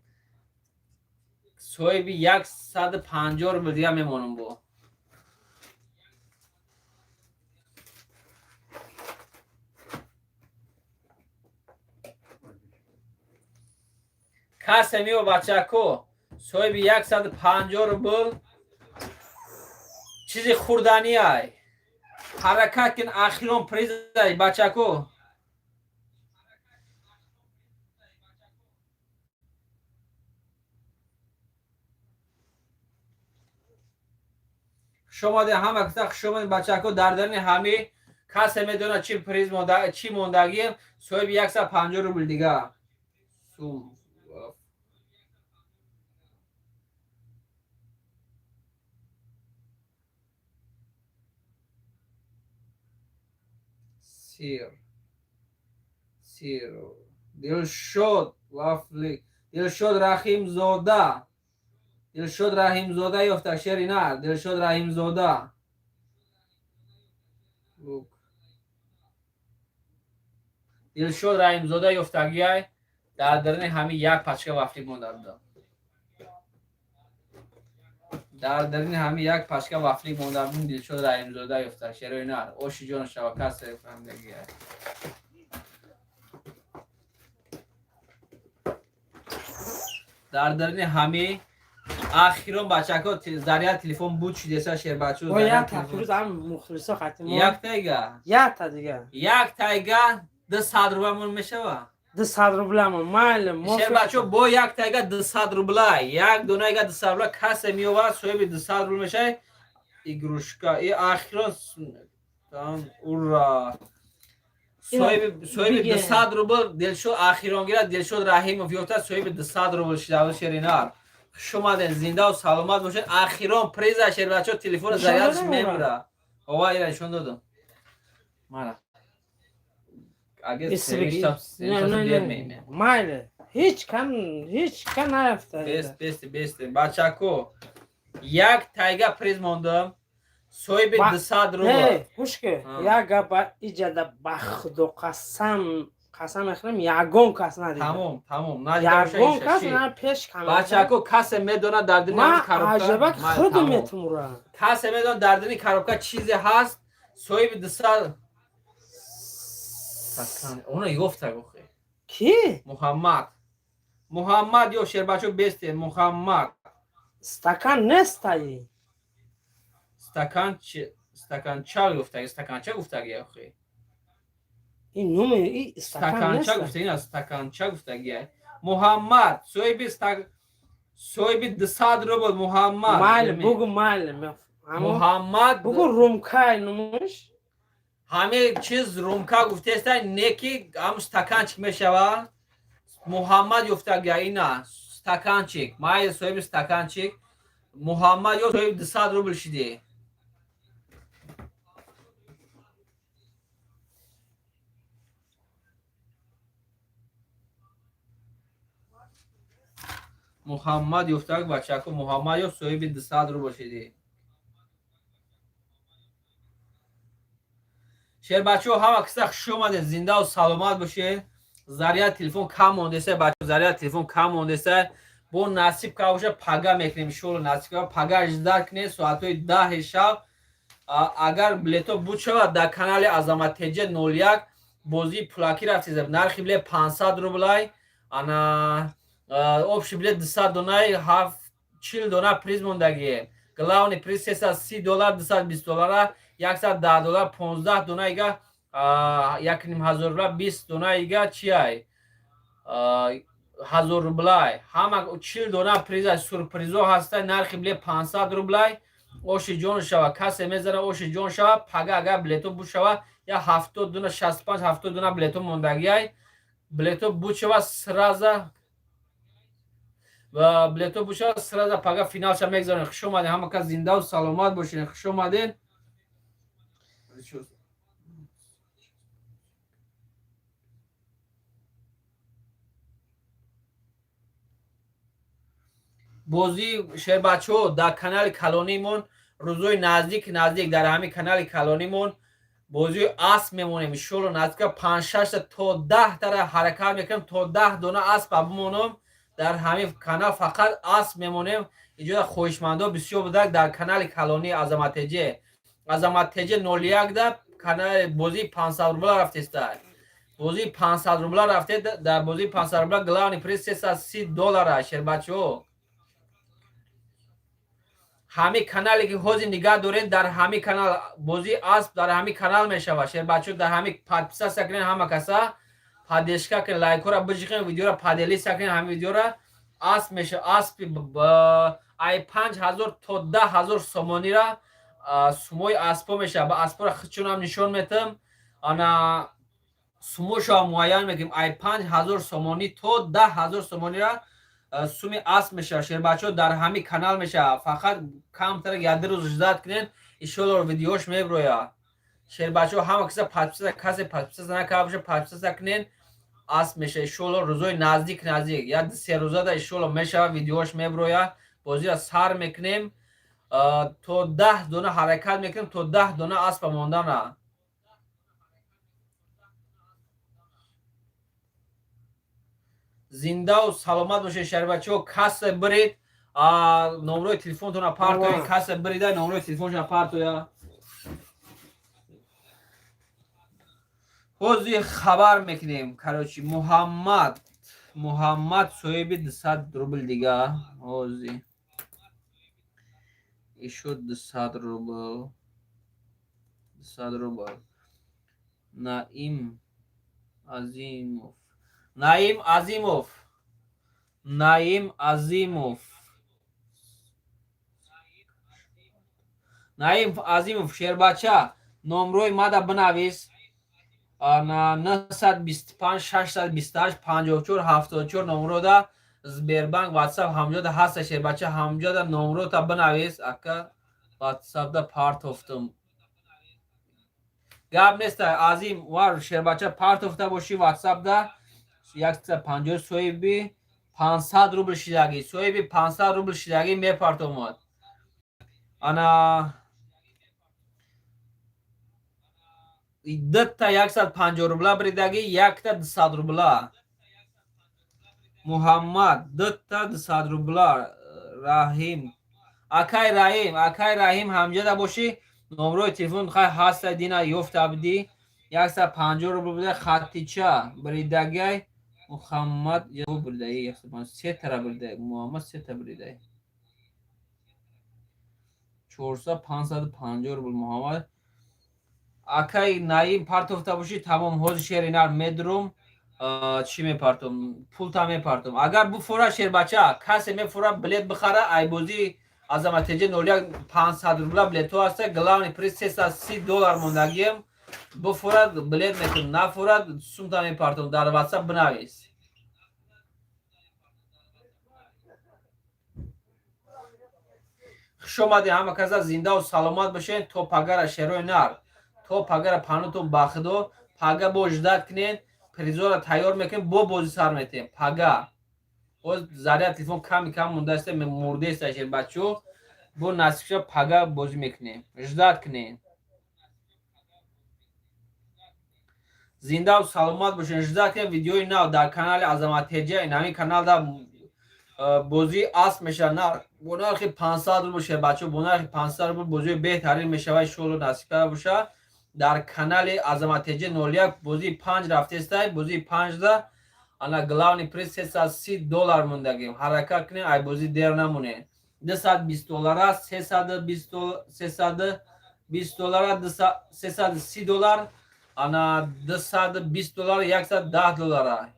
соҳиби 150 рубл дига мемонам бо. Касе мео, бачако, соҳиби 150 рубл, чизи хӯрданиай. Ҳаракат кин, ахирон призай, бачако. Хушомадед, ҳама каса хушомадед, бачако. Дар дарини ҳами Касе медонад, чи приз монда, чӣ мондагием, соҳиби 150 рубл дига. Сум. Сир. Сир. Дилшод вафли. Дилшод Рахимзода. Дилшод Раҳимзода ёфта, шери нар. Дилшод Раҳимзода. Лук. Дилшод Раҳимзода ёфтагиай, дар даруни ҳамин як пачка вафли монда будам. Дар даруни ҳамин як пачка вафли монда будем. Дилшод Раҳимзода ёфта, шерои нар. Оши ҷон шава, касе фаҳмидагиай. Дар даруни ҳамин ахирон, бачако, заряд телефон буд шидеса, шербачо. О, як та фирӯз ҳам мухлисо хати мо. Як тайга. Як та дига. Як тайга 200 рубламон мешава. 200 рубламон, майли. Шербачо, бо як тайга 200 рубла, як донайга 200 рубла касе меоварад, соҳиби 200 рубл мешавад. Игрушка и ахирон там, ура, соҳиби 200 рубл Дилшод ахирон гирад. Дилшод Раҳимов ёфта, соҳиби 200 рубл шида. Шеринар, хуш омаден, зиндаву саломат бошед. Ахирон приза, шербачо, телефони зарядш мемира. Ова, ира нишон додам. Мана, майли, ҳеҷ кан, ҳеҷ кан наёфта. Бест, бест, бест, бачако, як тайга приз мондам, соҳиби 200 рубл. Гӯш ки, як гап иҷада, ба худо қасам, қасам мехӯрам, ягон кас надида. Тамом, тамом. Ягон кас на пеш. Бачако, касе медонад, дар дини коробка, аҷаба худо метумура. Касе медонад, дар дини коробка чизе ҳаст, соҳиби 200. Она ёфта, охе. Ки? Муҳаммад, Муҳаммад ё шербачо, бесте, Муҳаммад. Стакан нестаи. Стакан, стаканча ёфтаги, стаканча гуфтаги, охе. Ин номи стаканча гуфта, ина стаканча гуфтаги. Муҳаммад соҳиби 200 рубл, Муҳаммад. Майли, бугу, майли. Муҳаммад. Бугу, румкай номаш. Ҳамин чиз румка гуфтеста, неки ҳам стаканчик мешава. Муҳаммад ёфтага, ина стаканчик, май, соҳиби стаканчик Муҳаммад ё соҳиби 200 рубл шиди. Муҳаммад ёфтак, бачако, Муҳаммад ё соҳиби 200 рубл шиди. Шербачаҳо, ҳама киса хуш омадед, зиндаву саломат бошед. Заряд телефон кам мондеса, бачаҳо, заряд телефон кам мондеса. Бо насиб ка боша, пага мекунем, иншоалло. Насиб ка, пага ждать кунед, соатҳои 10-и шаб. Агар билето буд шавад, дар канали Азамат ТЖ 01 бозии пулакӣ рафтеза. Нархи билет 500 рублай, ана общий билет 200 донай, 40 дона приз мондагие. Главный приз 330 доллар, 220 доллара, 110 доллар, 15 донаига 1500 рубла, 20 донаига чиай, 1000 рублай. Ҳама 40 дона приза, сюрпризо ҳаста. Нархи билет 500 рублай. Оши ҷон шава, касе мезана, оши ҷон шава. Пага агар билето буд шава, я 70 дона, 65, 70 дона билето мондагиай. Билето буд шава, сразу ва билето буд шава, сразу пага финалша мегзаронем. Хуш омадем, ҳама кас зиндаву саломат бошед, хуш омадем. Бозии, шербачаҳо, дар канали калонимон рӯзҳои наздик, наздик дар ҳамин канали калонимон бозии асп мемонем, иншоалло. Наздика панҷшашта то 10-тара ҳаракат мекунем, то 10 дона аспа бимонам дар ҳамин канал, фақат асп мемонем. Иҷода хоҳишмандо бисёр будак. Дар канали калонии Азаматтеҷе, Азаматтеҷе 01-да канали бозии 500 рубла рафтеста. Бозии 500 рубла рафте. Дар бозии 500 рубла главный приз 330 доллара, шербачаҳо. Ҳамин канале ки ҳозир нигаҳ дорем, дар ҳамин канал бозии асп дар ҳамин канал мешавад, шербачаҳо. Дар ҳамин подписаться кунед, ҳама каса поддержка кунед, лайкҳоро биҷиқен, видеоро поделиться кунед. Ҳамин видеоро асп мешавад, аспи ай 5000 то 10 000 сомонира. Сумои аспо мешава, ба аспора худшонам нишон метам. Ана сумошо муайян мекунем, ай 5000 сомонӣ то 10 000 сомонира суми асп мешава, шербачаҳо. Дар ҳамин канал мешава. Фақат камтар як рӯз ждать кунед, иншолло, видеош меброя. Шербачаҳо, ҳама киса подписаться, касе подписаться накарда боша, подписаться кунед. Асп меша, иншолло, рӯзои наздик, наздик, як се рӯзада, иншолло, мешава, видеош меброя. Бозиро сар мекунем, то 10 дона ҳаракат мекунем, то 10 дона аспа мондана. Зиндаву саломат бошед, шарибачаҳо. Касе биред, номрои телефонтона партоя. Касе бирида, номрои телефоншона партоя. Ҳозир хабар мекунем. Короче, Муҳаммад, Муҳаммад соҳиби 200 рубл дига. Ҳозир ишо 200 рубл, 200 рубл. Наим Азимов, Наим Азимов, Наим Азимов, Наим Азимов. Шербача, номрои мада бинавис: 925 628 54 74. Номрода Сбербанк, Ватсап ҳамҷода ҳаста, шербача, ҳамҷода номрота бинавис. Ака, Ватсапда партофтум. Гап неста, Азим вар, шербача, партофта бошӣ Ватсапда. 150 соҳиби 500 рубл шидагӣ, соҳиби 500 рубл шидагӣ мепартомад. Ана дта 150 рубла биридагӣ, якта 200 рубла. Муҳаммад дта 200 рубла. Раҳим, акай Раҳим, акай Раҳим, ҳамҷада бошӣ, номрои телефон хай ҳаста, дина ёфта будӣ. 150 рубл буда. Хатича биридагай. Муҳаммад бирдаи сетара бирдай. Муҳаммад сета бирдай, чорсад 550 рубл. Муҳаммад, акай Наим, партофта бошӣ, тамом. Ҳозир шери нар медурум. Чӣ мепартом? Пулта мепартом, агар буфора. Шербача, касе мефура, билет бихара. Айбозӣ Азаматеҷа 01 500 рубла билетҳо ҳаста. Главный приз 330 доллар мондагием. Буфурад, билет мекунам, нафурад, сумта мепартом. Дар Ватсап бинавис. Хуш омадед ҳама каса, зиндаву саломат бошед. То пагара, шерои нар, то пагара. Панутон ба худо. Пага бо ждать кунед, призора тайёр мекунем, бо бозӣ сар метем пага. Боз заряд телефон ками кам мондааста, мурдеста, шербачо. Бо насиб ша, пага бозӣ мекунем. Ждать кунед. Зиндаву саломат бошед. Ждать кунед видеои нав дар канали Азаматтеҷа. Ин ҳамин каналда бозии асп мешавад бо нархи 500 рубл. Шербачо, бо нархи 500 рубл бозии беҳтарин мешавад, иншоалло, насиб карда боша. Дар канали Азаматтеҷа 01 бозии панҷ рафтестай. Бозии панҷда ана главный приз 330 доллар мондагим. Ҳаракат кунед, ай бозӣ дер намонед. 220 доллара, 320 доллара, 330 доллар, ана 220 доллар, 110 доллара.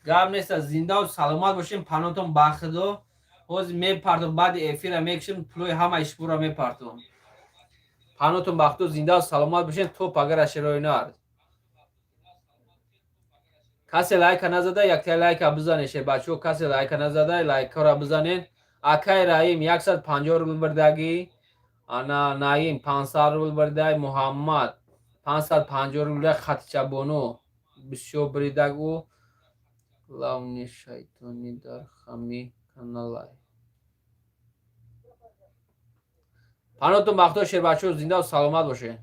Гап неста. Зиндаву саломат бошем. Панотон ба худо. Ҳозир мепартом, баъди эфира мекушем, пулои ҳама ишбура мепартом. Панотон ба худо, зиндаву саломат бошем. То пагара, шероинар. Касе лайка назада, якта лайка бизанед, шербачаҳо. Касе лайка назада, лайкаро бизанед. Акай Раҳим 150 рубл бирдагӣ. Ана Наим 500 рубл бирдай. Муҳаммад 550 рубл. Хатичабону бисёр бридаг ӯ. Главный шайтони дар хами каналай. Панотон ба худо, шербачаҳо, зиндаву саломат бошед.